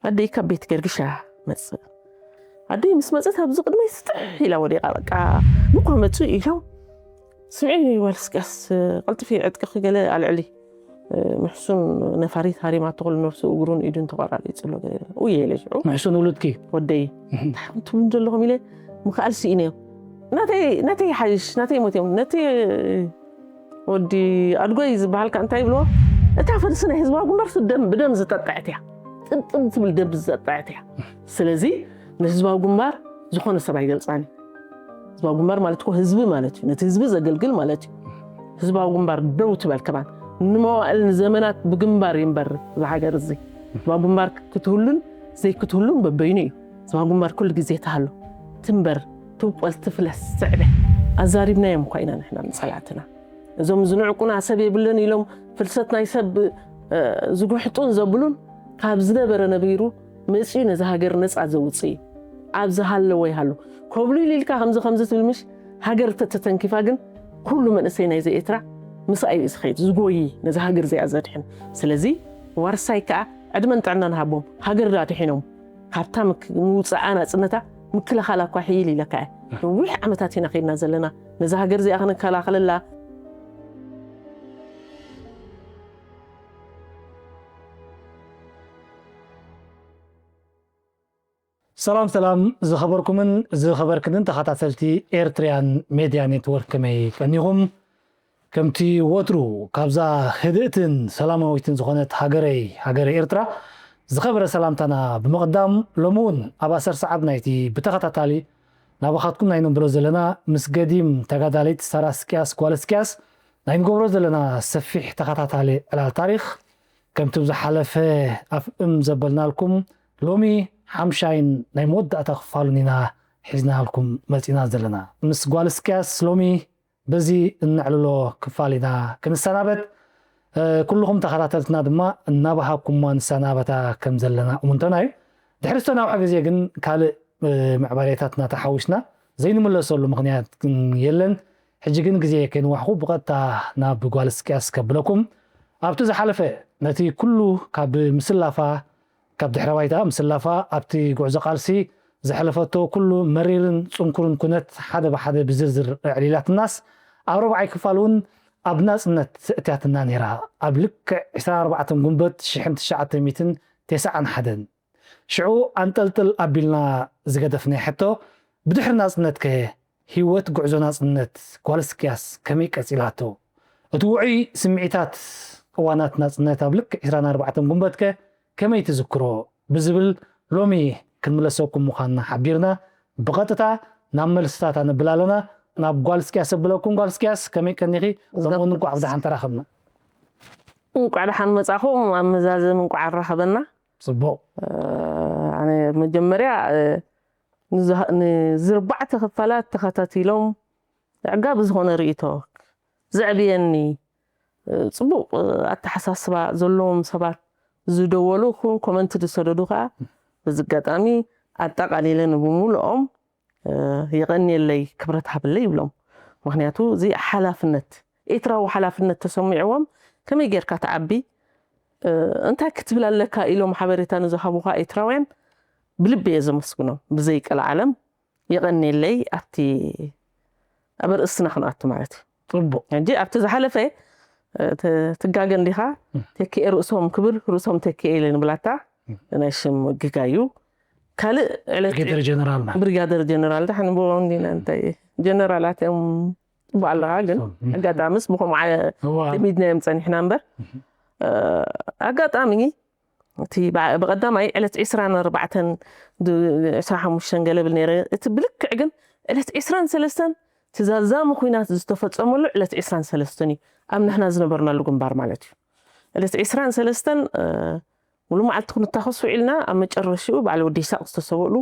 ኣደይ ካብ ቤት ገርግሻ መጽእ። ኣደይ ምስ መጸት ኣብዚ ቅድመይ ስጥሕ ኢላ ወዲቓ፣ በቃ፣ "ምኳ መጹ?" ኢሎም፣ "ስምዒ ጓል እስቅያስ፣ ቀልጥፊ ዕጥቅኺ ገለ ኣልዕሊ፣ ምሕሱን ነፋሪት ሃሪማ ትኹል ነፍሱ እግሩን ኢዱን ተቆራሪጹ ኣሎ" ገለ ኢላ። "ውየ" ኢለ ሽዑ። ምሕሱን ውሉድኪ? ወደይ። እህ። "እንታይ ትብሉ ዘለኹም?" ኢለ ምኽኣል ስኢነዮ። "ናተይ፣ ናተይ ይሓይሽ፣ ናተይ ሞት እዮም፣ ነቲ ወዲ ኣድጎይ ዝበሃልካ እንታይ ይብልዎ? እታ ፈልሲ ናይ ህዝባዊ ግንባር ደም ብደም ዝጠጠዐት እያ። ጥብጥብ ትብል ደም ዝጠጠዐት እያ። ስለዚ ንህዝባዊ ግንባር ዝኾነ ሰብ ኣይገልጻን እዩ። ህዝባዊ ግንባር ማለት እኮ ህዝቢ ማለት እዩ። ነቲ ህዝቢ ዘገልግል ማለት እዩ። ህዝባዊ ግንባር ደው ትበል ከማን ንመዋእል ንዘመናት ብግንባር ይንበር እዚ ሃገር እዚ። ህዝባዊ ግንባር ክትህሉን ዘይክትህሉን በበይኑ እዩ። ህዝባዊ ግንባር ኩሉ ግዜ ትሃሉ፣ ትንበር፣ ትውቆል፣ ትፍለስ፣ ትዕበ። ኣዛሪብናዮም እኳ ኢና ንሕና ንጸላእትና። እዞም ዝንዕቁና ሰብ የብለን ኢሎም ፍልሰት ናይ ሰብ፣ እ፣ ዝጉሕጡን ዘብሉን ካብ ዝነበረ ነቢሩ መጺኡ ነዚ ሃገር ነጻ ዘውጽእ እዩ። ኣብ ዝሃለወ ይሃሉ። ኮብሊሉ ኢልካ ከምዚ ከምዚ ትብል ምሽ፣ ሃገር ተተተንኪፋ ግን ኩሉ መንእሰይ ናይዚ ኤርትራ ምስኣ እዩ ዝኸይድ፣ ዝጎዪ፣ ነዚ ሃገር እዚኣ ዘድሕን። ስለዚ ዋርሳይ ከኣ ዕድመን ጥዕናን ሃቦም፣ ሃገር ዳ ድሒኖም። ካብታ ምክ-፣ ምውጽኣ ናጽነታ ምክልኻላ እኳ ሕይል ኢለካ እየ። ነዊሕ ዓመታት ኢና ከይድና ዘለና። ነዛ ሃገር እዚኣ ክንከላኸለላ። ሰላም፣ ሰላም፣ ዝኸበርኩምን ዝኸበርክንን ተኸታተልቲ ኤርትርያን ሜድያ ኔትወርክ፣ ከመይ ቀኒኹም? ከምቲ ወትሩ ካብዛ ህድእትን ሰላማዊትን ዝኾነት ሃገረይ፣ ሃገረ ኤርትራ፣ ዝኸበረ ሰላምታና ብምቕዳም፣ ሎሚ እውን ኣብ ኣሰር ሰዓት ናይቲ ብተኸታታሊ ናባኻትኩም ናይ ነንብሮ ዘለና ምስ ገዲም ተጋዳሊት ሳራ እስቅያስ ጓል እስቅያስ ናይ ንገብሮ ዘለና ሰፊሕ ተኸታታሊ ዕላል ታሪኽ፣ ከምቲ ብዝሓለፈ ኣፍእም ዘበልናልኩም፣ ሎሚ ሓምሻይን ናይ መወዳእታ ክፋሉን ኢና ሒዝናልኩም መጺና ዘለና። ምስ ጓል እስቅያስ ሎሚ በዚ እነዕልሎ ክፋል ኢና ክንሰናበት። እ፣ ኩልኹም ተኸታተልትና ድማ እናበሃኩምዋ ንሰናበታ ከም ዘለና እሙንተና እዩ። ድሕሪ ዝተናውሐ ግዜ ግን ካልእ፣ እ፣ ምዕባሌታት እናተሓዊስና ዘይንምለሰሉ ምኽንያት ግን የለን። ሕጂ ግን ግዜ ከይንዋሕኹ ብቐጥታ ናብ ጓል እስቅያስ ከብለኩም። ኣብቲ ዝሓለፈ ነቲ ኩሉ ካብ ምስላፋ፣ ካብ ድሕረ ባይታ ምስላፋ ኣብቲ ጉዕዞ ቃልሲ ዘሕለፈቶ ኩሉ መሪርን ጽንኩርን ኩነት ሓደ ብሓደ ብዝርዝር ኣዕሊላትናስ፣ ኣብ ረብዓይ ክፋል እውን ኣብ ናጽነት እትያትና ነይራ። ኣብ ልክዕ ዕስራን ኣርባዕተን ጉንበት ሽሕን ትሽዓተ ሚእትን ተስዓን ሓደን። ሽዑ ኣንጠልጥል ኣቢልና ዝገደፍናዮ ሕቶ፣ ብድሕሪ ናጽነትከ ህይወት ጉዕዞ ናጽነት ጓል እስቅያስ ከመይ ቀጺላቶ? እቲ ውዑይ ስምዒታት እዋናት ናጽነት ኣብ ልክዕ ዕስራን ኣርባዕተን ጉንበትከ ከመይ ትዝክሮ? ብዝብል ሎሚ ክንምለሰኩም ምዃንና ሓቢርና ብቐጥታ ናብ መልስታት ኣነብል ኣለና። ናብ ጓል እስቅያስ ኣብለኩም። ጓል እስቅያስ ከመይ ቀኒኺ? ከምኡ እውን እንቋዕ ብደሓን ተራኸብና። እንቋዕ ደሓን መጻኹም። ኣብ መዛዘም እንቋዕ ኣራኸበና። ጽቡቕ። እ፣ ኣነ መጀመርያ፣ እ፣ ንዝሃ-፣ ንዝርባዕተ ክፋላት ተኸታቲሎም ኣዕጋቢ ዝኾነ ርእይቶ ዘዕብየኒ፣ እ፣ ጽቡቕ፣ እ፣ ኣተሓሳስባ ዘለዎም ሰባት ዝደወሉ፣ ኮመንት ዝሰደዱ ከኣ በዚ ኣጋጣሚ ኣጠቓሊለ ንብምሉኦም፣ እ፣ የቐንየለይ፣ ክብረት ሃብለይ ይብሎም። ምኽንያቱ እዚ ሓላፍነት፣ ኤርትራዊ ሓላፍነት ተሰሚዕዎም ከመይ ጌርካ ትዓቢ፣ እ፣ እንታይ ክትብል ኣለካ ኢሎም ሓበሬታ ንዝሃቡኻ ኤርትራውያን ብልቢ እየ ዘመስግኖም። ብዘይ ቀልዓለም የቐንየለይ። ኣብቲ ኣብ ርእስና ክንኣቱ ማለት እዩ። ጽቡቕ። ሕጂ ኣብቲ ዝሓለፈ፣ እ፣ ት-፣ ትጋገ እንዲኻ፣ እም። ተኪኤ ርእሶም ክብር፣ ርእሶም ተኪኤ ኢለ ንብላታ፣ እም። ናይ ሽም ግጋ እዩ። ካልእ ዕለት ብሪጋደር ጀነራል ማለት። ብሪጋደር ጀነራል፣ ደሓን ብኦም እንዲና፣ እንታይ ጀነራላት እዮም ጽቡቕ ኣለኻ፣ ግን እም። ኣጋጣምስ ብኸምኡ ዓ-፣ እዋ። ለሚድናዮም ጸኒሕና እምበር፣ እም። እ፣ ኣጋጣሚ እቲ ብዓ-፣ ብቐዳማይ ዕለት ዕስራን ኣርባዕተን ድ-፣ ዕስራን ሓሙሽተን ገለ ብል ነይረ። እቲ ብልክዕ ግን ዕለት ዕስራን ሰለስተን እቲ ዛዛሚ ኲናት ዝተፈጸመሉ ዕለት ዕስራን ሰለስተን እዩ፣ ኣብ ንሕና ዝነበርናሉ ግንባር ማለት እዩ። ዕለት ዕስራን ሰለስተን፣ እ፣ ሙሉ መዓልቲ ክንታኸስ ውዒልና፣ ኣብ መጨረሽኡ በዓል ወዲ ይስሓቕ ዝተሰወእሉ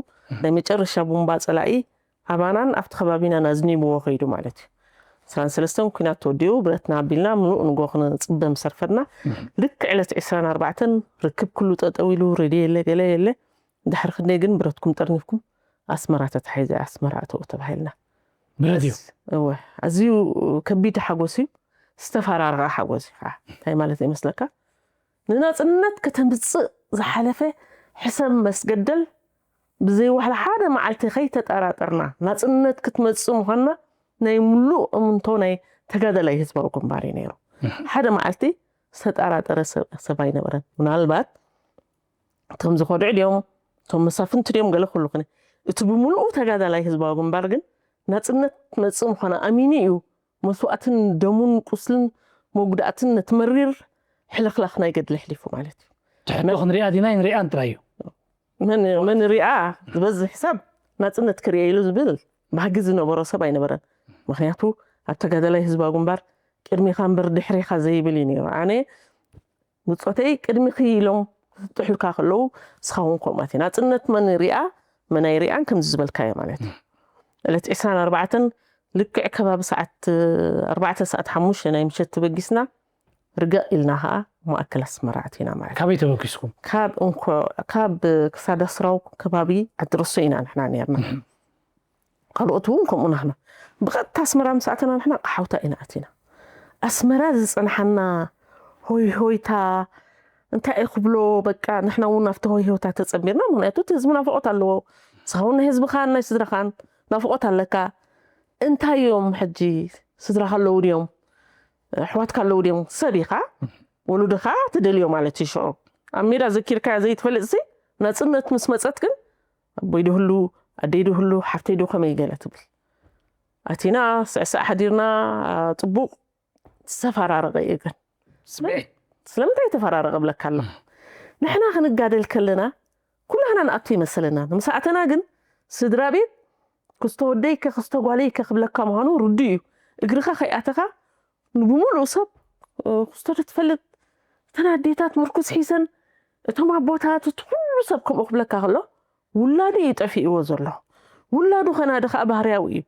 ናይ መጨረሻ ቡምባ ጸላኢ ኣባናን ኣብቲ ከባቢናን ኣዝኒምዎ ከይዱ ማለት እዩ። ዕስራን ሰለስተን ኲናት ተወዲኡ፣ ብረትና ኣቢልና፣ ምሉእ ንግሆ ክንጽበ ምስ ኣርፈድና፣ እም። ልክዕ ዕለት ዕስራን ኣርባዕተን ርክብ ኩሉ ጠጠው ኢሉ፣ ሬድዮ የለ፣ ገለ የለ። ድሕሪ ክንደይ ግን ብረትኩም ጠርኒፍኩም ኣስመራ ተታሒዘ፣ ኣስመራ እተው ተባሂልና። ብረድዮ? ኣዝ-፣ እወ፣ ኣዝዩ ከቢድ ሓጎስ እዩ። ዝተፈራረቐ ሓጎስ እዩ ከዓ። እንታይ ማለት ይመስለካ? ንናጽነት ከተምጽእ ዝሓለፈ ሕሰብ መስገደል ብዘይ ዋሕላ ሓደ መዓልቲ ከይተጠራጠርና ናጽነት ክትመጽእ ምዃንና ናይ ምሉእ እምንቶ ናይ ተጋዳላይ ህዝባዊ ግንባር እዩ ነይሩ። ሓደ መዓልቲ ዝተጠራጠረ ሰብ ሰብ ኣይነበረን። ምናልባት እቶም ዝኸድዑ ድዮም፣ እቶም መሳፍንቲ ድዮም፣ ገለ ኩሉ ክነ፣ እቲ ብምሉኡ ተጋዳላይ ህዝባዊ ግንባር ግን ናጽነት ክትመጽእ ምዃና ኣሚኑ እዩ መስዋእትን ደሙን ቁስልን መጉዳእትን ነቲ መሪር ሕልኽላኽ ናይ ገድሊ ኣሕሊፉ ማለት እዩ። ትሕቶ ክንሪኣ ዲና ይንሪኣን ጥራይ እዩ። መን መን ሪኣ ዝበዝሕ ሰብ ናጽነት ክሪኦ ኢሉ ዝብል ባህጊ ዝነበሮ ሰብ ኣይነበረን። ምክንያቱ ኣብ ተጋዳላይ ህዝባዊ ግንባር ቅድሚኻ እምበር ድሕሪኻ ዘይብል እዩ ነይሩ። ኣነ ብጾተይ ቅድሚኺ ኢሎም ክጥሕሉካ ከለዉ ንስኻ እውን ከምኡ ኣቲ ናጽነት መን ሪኣ መን ኣይሪኣን ከምዚ ዝበልካዮ ማለት እዩ። ዕለት ዕስራን ኣርባዕተን ልክዕ ከባቢ ሰዓት ኣርባዕተ ሰዓት ሓሙሽተ ናይ ምሸት ተበጊስና ርግእ ኢልና ከዓ ማእከል ኣስመራ ኣቲና ማለት እዩ። ካበይ ተበጊስኩም? ካብ እንኮ ካብ ክሳድ ኣስራው ከባቢ ዓዲ ረሶ ኢና ንሕና ነርና። ካልኦት እውን ከምኡ ናህና ብቐጥታ ኣስመራ ምስ ኣተና ንሕና ቃሓውታ ኢና ኣቲና። ኣስመራ ዝፀንሓና ሆይ ሆይታ እንታይ እዩ ክብሎ፣ በቃ ንሕና እውን ኣብቲ ሆይ ሆይታ ተፀንቢርና። ምክንያቱ እቲ ህዝቢ ናፍቆት ኣለዎ። ንስኻ እውን ናይ ህዝብኻን ናይ ስድራኻን ናፍቆት ኣለካ። እንታይ እዮም ሕጂ? ስድራኻ ኣለዉ ድዮም? ኣሕዋትካ ኣለዉ ድዮም? ሰብ ኢኻ፣ ወሉድኻ ትደልዮ ማለት እዩ። ሽዑ ኣብ ሜዳ ዘኪርካዮ ዘይትፈልጥሲ ናፅነት ምስ መፀት ግን ኣቦይ ድህሉ፣ ኣደይ ድህሉ፣ ሓፍተይ ዶ ከመይ ገለ ትብል። ኣቲና ስዕስዕ ሓዲርና፣ ፅቡቕ ዝተፈራረቐ እዩ ግን ስምዒት ስለምንታይ ተፈራረቐ ብለካ ኣሎ። ንሕና ክንጋደል ከለና ኩላህና ንኣቱ ይመሰለና። ምስ ኣተና ግን ስድራ ቤት ክስተ ወደይከ ክስተ ጓለይከ ክብለካ ምዃኑ ርዱእ እዩ። እግርኻ ከይኣተኻ ብሙሉእ ሰብ ክስቶ ዶ ትፈልጥ? እተን ኣዴታት ምርኩስ ሒዘን፣ እቶም ኣቦታት፣ እቲ ኩሉ ሰብ ከምኡ ክብለካ ከሎ ውላዱ እዩ ጠፊእዎ ዘሎ። ውላዱ ከናዲ ከዓ ባህርያዊ እዩ።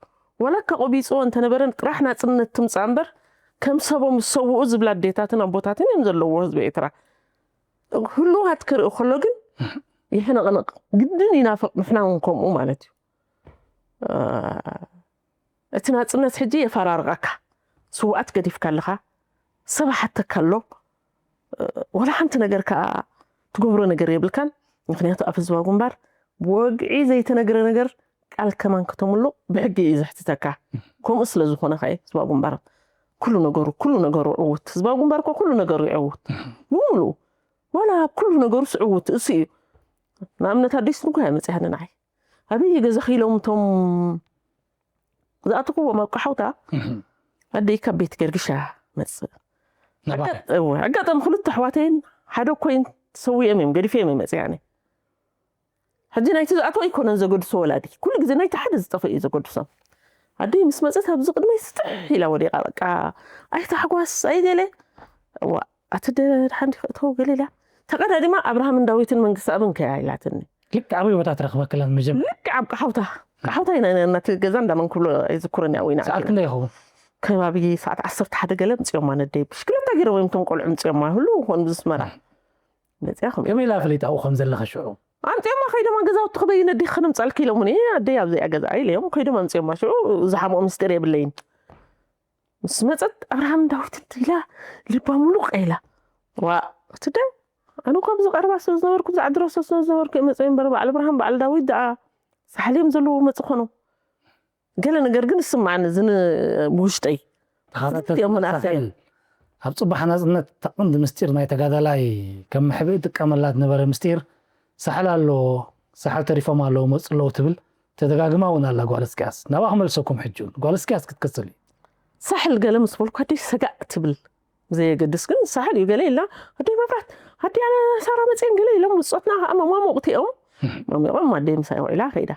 ዋላ እካ ቆቢፅዎ እንተነበረን ጥራሕ ናፅነት ትምፃእ እምበር ከም ሰቦም ዝሰውኡ ዝብላ ኣዴታትን ኣቦታትን እዮም ዘለዎ ህዝቢ ኤርትራ። ህልዋት ክርኢ ከሎ ግን ይሕነቕንቕ ግድን ይናፍቕ። ንሕና እውን ከምኡ ማለት እዩ። እቲ ናፅነት ሕጂ የፈራርቐካ። ስውኣት ገዲፍካ ኣለኻ። ሰብ ሓተካ ኣሎ። ዋላ ሓንቲ ነገር ከዓ ትገብሮ ነገር የብልካን። ምክንያቱ ኣብ ህዝባዊ ግንባር ብወግዒ ዘይተነግረ ነገር ቃል ከማን ከተምሉ ብሕጊ እዩ ዘሕትተካ። ከምኡ ስለ ዝኾነ ከ ህዝባዊ ግንባር ኩሉ ነገሩ ኩሉ ነገሩ ዕውት። ህዝባዊ ግንባር እኮ ኩሉ ነገሩ ይዕውት። ብምሉ ዋላ ኩሉ ነገሩ ስዕውት እሱ እዩ። ንኣብነት ኣዲስ ንጉያ መፅያ ንዓይ ኣበይ ገዛ ኪሎም እቶም ዝኣተኽዎም ኣብ ቃሓውታ ኣደይ ካብ ቤት ገርግሻ መፅእ። ኣጋጣሚ ክልተ ኣሕዋተይን ሓደ ኮይን ተሰዊኦም እዮም ገዲፈዮም እዮም መፅእ። ሕጂ ናይቲ ዝኣተወ ኣይኮነን ዘገድሶ ወላዲ፣ ኩሉ ግዜ ናይቲ ሓደ ዝጠፈ እዩ ዘገድሶም። ኣደይ ምስ መፀት ኣብዚ ቅድመይ ስጥሕ ኢላ ወዲቓ፣ በቃ ኣይታሕጓስ ኣይገለ። ዋ ኣቲ ደሓን ዲኺ እተው ገለ ኢላ ተቐዳዲማ ኣብርሃምን ዳዊትን መንግስቲ ኣብን ከያ ኢላትኒ። ልክዕ ኣበይ ቦታ ትረኽበክለን መጀመርያ? ልክዕ ኣብ ቃሓውታ። ቃሓውታ ኢና ነርና፣ እቲ ገዛ እንዳመን ክብሎ ኣይዝክሮን እያ። ወይና ሰዓት ክንደይ ይኸውን? ከባቢ ሰዓት ዓሰርተ ሓደ ገለ ምፅኦማ ነደይ ብሽክለታ ገይሮም እዮም እቶም ቆልዑ ምፅኦማ። ህሉ ኾን ብዝስመራ መፅያ ከም ከመይ ኢላ ፈሊጣ ኣብኡ ከም ዘለኻ ሽዑ? ኣምፅኦማ ከይዶማ ገዛውቲ ክበይነ ዲኽ ክነምፃልኪ ኢሎምኒ። ኣደይ ኣብዚኣ ገዛ ኢለዮም ከይዶም ኣምፅኦማ። ሽዑ ዝሓምኦ ምስጢር የብለይን። ምስ መፀት ኣብርሃምን ዳዊትን ኢላ ልባ ሙሉቕ ኢላ። ዋ እቲ ደ ኣነ እኳ ኣብዚ ቀረባ ስለ ዝነበርኩ ብዛዕዲ ረሶ ስለ ዝነበርኩ እየ መፅእ እምበር በዓል ኣብርሃም በዓል ዳዊት ደኣ ሳሕል እዮም ዘለዎ መፅእ ኮኖም ገለ ነገር ግን ይስምዓኒ እዚ ብውሽጠይ። ተኸታተልቲ እዮም መናእሰይ። ሳሕል ኣብ ጽባሕ ናጽነት እታ ቀንዲ ምስጢር ናይ ተጋዳላይ ከም መሕብኢ ጥቀመላ ዝነበረ ምስጢር ሳሕል ኣለዎ፣ ሳሕል ተሪፎም ኣለዉ፣ መጹ ኣለዉ ትብል ተደጋግማ እውን ኣላ ጓል እስቅያስ። ናብኣ ክመልሰኩም ሕጂ እውን። ጓል እስቅያስ ክትቅጽል እዩ። ሳሕል ገለ ምስ በልኳ ደይ ሰጋእ ትብል ብዘየገድስ ግን ሳሕል እዩ ገለ ኢልና ኣደይ መብራት ኣደይ ኣነ ሳራ መጽየን ገለ ኢሎም ብጾትና ከዓ መማሙቕቲ እዮም መሚቖም ኣደይ ምሳይ ውዒላ ከይዳ።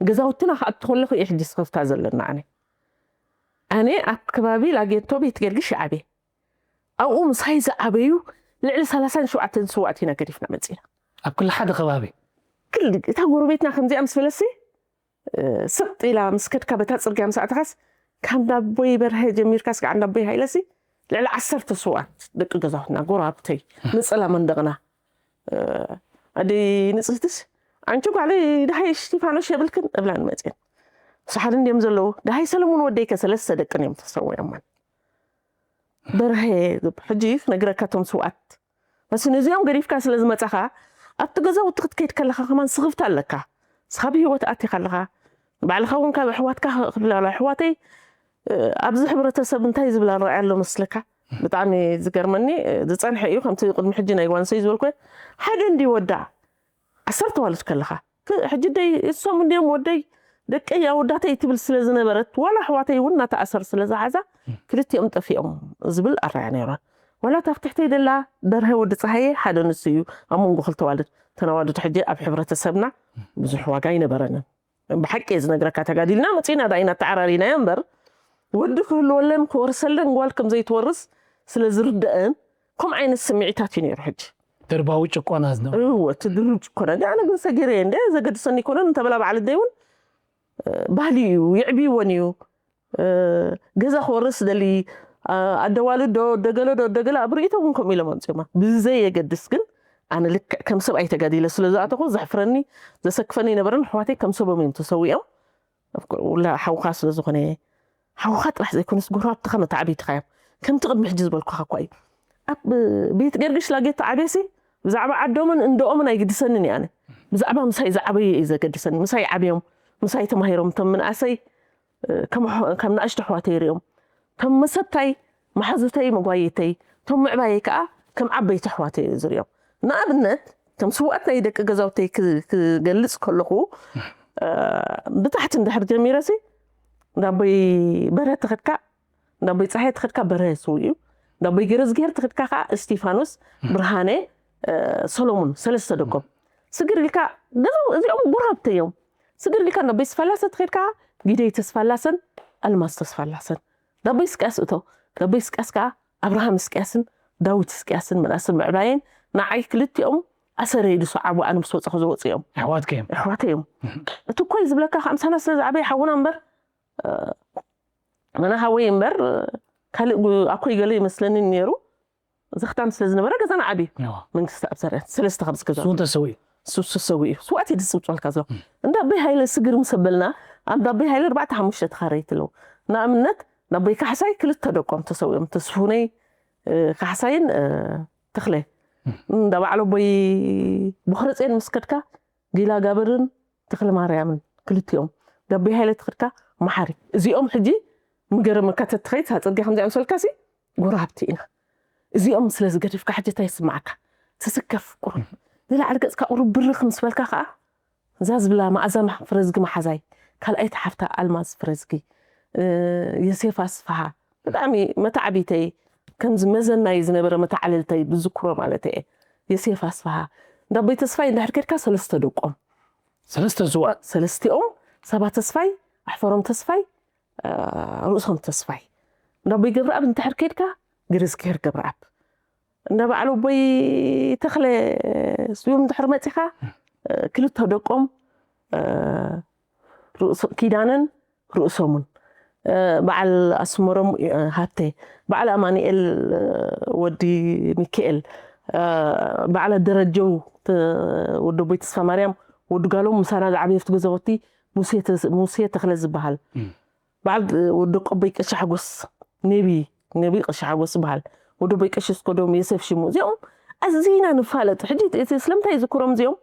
ገዛውትና ክኣቱ ከለኹ እየ ሕጂ ስኽፍታ ዘለና ኣነ። ኣነ ኣብ ከባቢ ላጌቶ ቤት ገርግሽ ይዓብየ። ኣብኡ ምሳይ ዝዓበዩ ልዕሊ ሰላሳን ሸውዓተን ስውኣት ኢና ገዲፍና መፂና። ኣብ ክሊ ሓደ ከባቢ? ክሊ እታ ጎረቤትና ከምዚኣ ምስ በለሲ ስጥ ኢላ ምስ ከድካ በታ ፅርግያ ምስ ኣተኻስ ካብ እንዳቦይ በርሀ ጀሚርካ ስጋዕ እንዳቦይ ሃይለሲ ልዕሊ ዓሰርተ ስውኣት ደቂ ገዛውትና ጎረባብተይ ንፅላ መንደቕና ኣደይ ንጽህትስ ኣንቺ ጓለይ ደሃይ እስቲፋኖስ የብልክን እብላን መጽየን። ሰሓል እንዲዮም ዘለዉ ደሃይ ሰለሙን ወደይ ከሰለስተ ደቅን እዮም ተሰዊኦማን። በርሀ ሕጂ ክነግረካ እቶም ስውኣት መሲ ነዚኦም ገዲፍካ ስለ ዝመጻኻ ኣብቲ ገዛውቲ ክትከይድ ከለኻ ከማን ስኽፍታ ኣለካ። ንስኻ ብህይወት ኣቲኻ ኣለኻ። ባዕልኻ እውን ካብ ኣሕዋትካ ክፍለ ኣሎ። ኣሕዋተይ፣ እ፣ ኣብዚ ሕብረተሰብ እንታይ ዝብላ ንርኣያ ኣሎ መስለካ? ብጣዕሚ ዝገርመኒ፣ እ፣ ዝጸንሐ እዩ። ከምቲ ቅድሚ ሕጂ ናይ ጓንሰይ ዝበልኩ፣ ሓደ እንዲ ወዳ ዓሰርተ ዋልድ ከለኻ፣ ክ-፣ ሕጂ ደይ እሶም እንዲዮም ወደይ፣ ደቀይ ኣወዳተይ ትብል ስለ ዝነበረት፣ ዋላ ኣሕዋተይ እውን እናተኣሰር ስለ ዝሓዛ፣ ክልቲኦም ጠፊኦም ዝብል ኣረኣያ ነይራ። ዋላ እታ ኣብ ትሕተይ ደላ ደርሀ ወዲ ጸሃየ ሓደ ንሱ እዩ፣ ኣብ መንጎ ክልተ ዋልድ። እተን ኣዋልድ ሕጂ ኣብ ሕብረተሰብና ብዙሕ ዋጋ ኣይነበረንን። ብሓቂ እየ ዝነግረካ፣ ተጋዲልና መጺና ዳ ኢና ተዓራሪናዮ እምበር፣ ወዲ ክህልወለን ክወርሰለን ጓል ከም ዘይትወርስ ስለ ዝርደአን፣ ከምኡ ዓይነት ስምዒታት እዩ ነይሩ። ሕጂ ደርባዊ ጭቆና ዝነበረ። እወ፣ እቲ ድርብ ጭቆና። ግን ኣነ ግን ሰጊረ እየ፣ እንደ ዘገድሰኒ ኣይኮነን እንተበላ በዓል ኣደይ እውን፣ እ፣ ባህሊ እዩ፣ ይዕብይወን እዩ። እ፣ ገዛ ክወርስ ደሊ፣ እ፣ ኣደዋልድ ዶ፣ ደገለ ዶ፣ ደገለ ኣብ ርእይቶ እውን ከምኡ ኢሎም ኣምፅኦማ። ብዘየገድስ ግን ኣነ ልክዕ ከም ሰብ ኣይተጋዲለ ስለ ዝኣተኹ ዘሕፍረኒ፣ ዘሰክፈኒ ኣይነበረን። ኣሕዋተይ ከም ሰቦም እዮም ተሰዊኦም። ውላ ሓውኻ ስለ ዝኾነ፣ ሓውኻ ጥራሕ ዘይኮነስ ጎረባብትኻ መተዓብይትኻ እዮም። ከምቲ ቅድሚ ሕጂ ዝበልኩኻ እኳ እዩ። ኣብ ቤት ገርግሽ ላጌት ተዓብየሲ ብዛዕባ ዓዶምን እንደኦምን ኣይግድሰንን እየ ኣነ። ብዛዕባ ምሳይ ዝዓበዩ እዩ ዘገድሰኒ። ምሳይ ዓብዮም፣ ምሳይ ተማሂሮም፣ እቶም ምንኣሰይ፣ እ፣ ከም ኣሕ-፣ ከም ንኣሽቱ ኣሕዋተይ ይሪኦም። እቶም መሰብታይ፣ መሓዙተይ፣ መጓየይተይ፣ እቶም ምዕባየይ ከኣ ከም ዓበይቲ ኣሕዋተይ እየ ዝሪኦም። ንኣብነት፣ ከም ስውኣት ናይ ደቂ ገዛውተይ ክ-፣ ክገልጽ ከለኹ፣ እ፣ ብታሕቲ እንድሕር ጀሚረሲ፣ እንዳ ኣቦይ በርሀ ተኸድካ፣ እንዳ ኣቦይ ጸሃየ ተኸድካ፣ በርሀ ስውእ እዩ። እንዳ ኣቦይ ገረዝግሄር ተኸድካ ከኣ እስቲፋኖስ፣ ብርሃነ፣ እ፣ ሰሎሙን፣ ሰለስተ ደቆም። ስግር ኢልካ፣ ገዛው-፣ እዚኦም ጎረባብተይ እዮም። ስግር ኢልካ እንዳ ኣቦይ ስፋላሰ ተኸድካ፣ ጊደይ ተስፋላሰን ኣልማዝ ተስፋላሰን። እንዳ ኣቦይ እስቅያስ እቶ፣ እንዳ ኣቦይ እስቅያስ ከኣ ኣብርሃም እስቅያስን ዳዊት እስቅያስን ምንኣስን ምዕባየን ንዓይ ክልቲኦም ኣሰረይ ዝሰዓቡ ኣነ ምስ ወጻኹ ዝወጹ እዮም። ኣሕዋትከ እዮም? ኣሕዋተይ እዮም። እቲ እኮይ ዝብለካ ከኣ ምሳና ስለ ዝዓበየ ሓውና እምበር፣ እ፣ መነ ሃወይ እምበር፣ እ፣ ካልእ ጉ-፣ ኣኮይ ገለ ይመስለኒ ነይሩ። ዘኽታም ስለ ዝነበረ ገዛና ዓብዩ። እዋ። መንግስቲ ኣብ ዘርያ ሰለስተ ካብ ዝገዛ። እሱ እውን ተሰዊኡ። እሱ፣ እሱ ተሰዊኡ። ስዋእት እዩ ዝጽውጽወልካ ዘሎ። እም። እንዳ ኣቦይ ሃይለ ስግር ምስ ኣበልና፣ ኣብ እንዳ ኣቦይ ሃይለ ኣርባዕተ ሓሙሽተ ተኻረይቲ ኣለዉ። ንኣብነት፣ እንዳ ኣቦይ ካሕሳይ ክልተ ደቆም ተሰዊኦም። ተስፉነይ፣ እ፣ ካሕሳይን፣ እ፣ ተኽለ። እም። እንዳ በዓል ኣቦይ ቦኽረጼን ምስ ከድካ፣ ጊላ ጋብርን ተኽለ ማርያምን ክልቲኦም። እንዳ ኣቦይ ሃይለ ትኽድካ መሓሪ። እዚኦም ሕጂ ምገረመካ ተትኸይድ፣ ሳጽርግያ ከምዚ ኣምሰልካሲ፣ ጎረባብቲ ኢና። እዚኦም ስለ ዝገደፍካ ሕጂ እንታይ ይስምዓካ? ትስከፍ ቁሩብ። ንላዕሊ ገጽካ ቁሩብ ብርኽ ምስ በልካ ከኣ፣ እዛ ዝብላ መኣዛ ፍረዝጊ መሓዛይ፣ ካልኣይቲ ሓፍታ ኣልማዝ ፍረዝጊ፣ እ፣ ዮሴፍ ኣስፍሃ፣ ብጣዕሚ መተዓቢተይ፣ ከምዚ መዘናይ ዝነበረ መተዓልልተይ ብዝክሮ ማለት እየ። ዮሴፍ ኣስፍሃ፣ እንዳ ኣቦይ ተስፋይ እንድሕር ኬድካ ሰለስተ ደቆም። ሰለስተ ስውኣት? ሰለስቲኦም፣ ሳባ ተስፋይ፣ ኣሕፈሮም ተስፋይ፣ እ፣ ርእሶም ተስፋይ። እንዳ ኣቦይ ገብረኣብ እንድሕር ኬድካ ገረዝግሄር ገብረኣብ። እንዳ በዓል ኣቦይ ተኽለ ስዩም እንድሕር መጺኻ፣ እ፣ ክልተ ደቆም፣ እ፣ ርእሶ-፣ ኪዳነን ርእሶምን፣ እ፣ በዓል ኣስመሮም፣ እ፣ ሃብተ፣ በዓል ኣማኑኤል፣ እ፣ ወዲ ሚካኤል፣ እ፣ በዓል ደረጀው፣ ተ-፣ ወዲ ኣቦይ ተስፋ ማርያም፣ ወዲ ጋሎም ምሳና ዝዓበየ ኣብቲ ገዛውቲ ሙሴ ተስ-፣ ሙሴ ተኽለ ዝበሃል። እም። በዓል ወዲ ቆቦይ ቀሺ ሓጎስ፣ ነቢ፣ ነቢ ቀሺ ሓጎስ ዝበሃል። ወዲ ኣቦይ ቀሺ ስኮዶም፣ ዮሴፍ ሽሙ። እዚኦም ኣዚና ንፋለጥ። ሕጂ እቲ ስለምንታይ ይዝክሮም እዚኦም?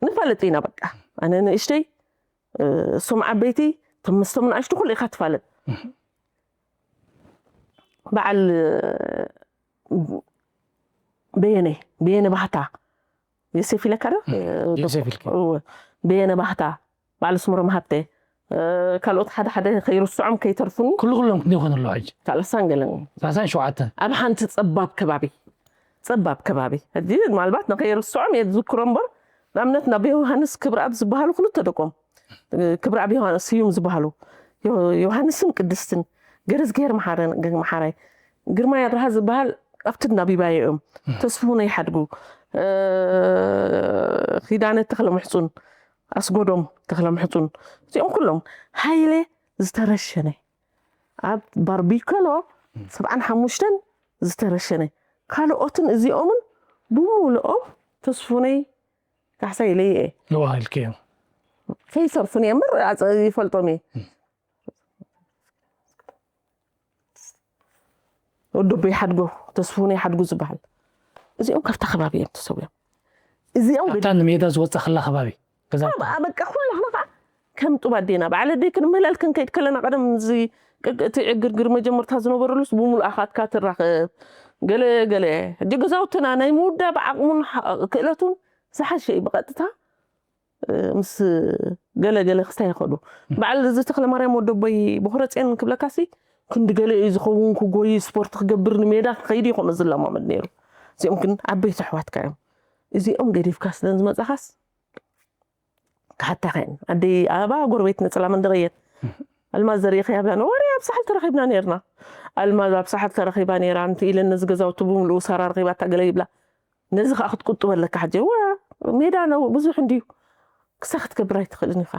ንፋለጥ ኢና በቃ። ኣነ ንእሽተይ፣ እ፣ እሶም ዓበይቲ፣ እቶም ምስቶም ንኣሽቱ ኩሉ ኢኻ ትፋለጥ። እም። በዓል፣ እ፣ በየነ፣ በየነ ባህታ፣ ዮሴፍ ኢለካ ዶ? እም፣ እ፣ ዮሴፍ ኢልካ። እወ። በየነ ባህታ፣ በዓል ኣስመሮም ሃብተ፣ እ፣ ካልኦት ሓደ ሓደ ከይርስዖም ከይተርፉኒ። ኩሉ ኩሎም ክንደይ ይኾኑ ኣለዉ ሕጂ? ሰላሳን ገለን። ሰላሳን ሸውዓተን። ኣብ ሓንቲ ጸባብ ከባቢ። ጸባብ ከባቢ። ሕጂ ምናልባት ንኸይርስዖም እየ ዝዝክሮ እምበር፣ ንኣብነት ናብ ዮሃንስ ክብረኣብ ዝበሃሉ ክልተ ደቆም። እ፣ ክብረኣብ ዮሃንስ ስዩም ዝበሃሉ። ዮ-፣ ዮሃንስን ቅድስትን። ገረዝግሄር መሓረን-፣ ገ-፣ መሓራይ። ግርማይ ኣብርሃ ዝበሃል ኣብቲ ናብ ይባየ እዮም። እም። ተስፉ ናይ ሓድጉ። እ፣ ኪዳነ ተኽለ ምሕጹን። ኣስጎዶም ተኽለ ምሕጹን። እዚኦም ኩሎም። ሃይለ ዝተረሸነ። ኣብ ባርቢከሎ እም። ሰብዓን ሓሙሽተን ዝተረሸነ። ካልኦትን እዚኦምን ብምሉኦም ተስፉነይ ካሕሳይ ኢለየ። ንዋ ኢልክዮ። ከይሰርፉን እየ እምበር ኣጸ-፣ ይፈልጦም እየ። እም። ወዲ ኣቦይ ሓድጎ፣ ተስፉነይ ሓድጉ ዝበሃል። እዚኦም ካብታ ከባቢ እዮም ተሰዊኦም። እዚኦም ገ- ኣብታ ንሜዳ ዝወፀኽላ ከባቢ ገዛ ኣብ- በቃ ኩላህና ከዓ ከም ጡብ ኣዴና በዓል ኣደይ ክንምህለል ክንከይድ ከለና ቀደም እዚ ቅቅ- እቲ ዕግርግር መጀመርታ ዝነበረሉስ ብሙሉእ ኣኻትካ ትራኸብ ገለ ገለ ሕጂ ገዛውትና ናይ ምውዳብ ዓቕሙን ሓ- ክእለቱን ዝሓሸ እዩ ብቐጥታ እ፣ ምስ ገለ ገለ ክስታይ ይኸዱ በዓል እዚ ተክለ ማርያም ወደቦይ ብክረፅየን ክብለካሲ ክንዲ ገለ እዩ ዝኸውን ክጎይ ስፖርት ክገብር ንሜዳ ክኸይድ ይኾነ ዝለማመድ ነይሩ እዚኦም ግን ዓበይቲ ኣሕዋትካ እዮም እዚኦም ገዲፍካ ስለን ዝመፃኻስ ክሓታ ኸን ኣደይ ኣባ ጎረቤት ነፅላ መንደቕ እየን ኣልማዝ ዘርኢ ከያብላና ወረ ኣብ ሳሕል ተረኺብና ነርና ኣልማዝ ኣብ ሳሕል ተረኺባ ነራ እንቲ ኢለን ነዚ ገዛውቲ ብምልኡ ሳራ ረኺባታ ገለ ይብላ ነዚ ከዓ ክትቁጥበለካ ሕጂ ዋ ሜዳ ነው ብዙሕ እንድዩ ክሳ ክትገብር ኣይትኽእልን ኢኻ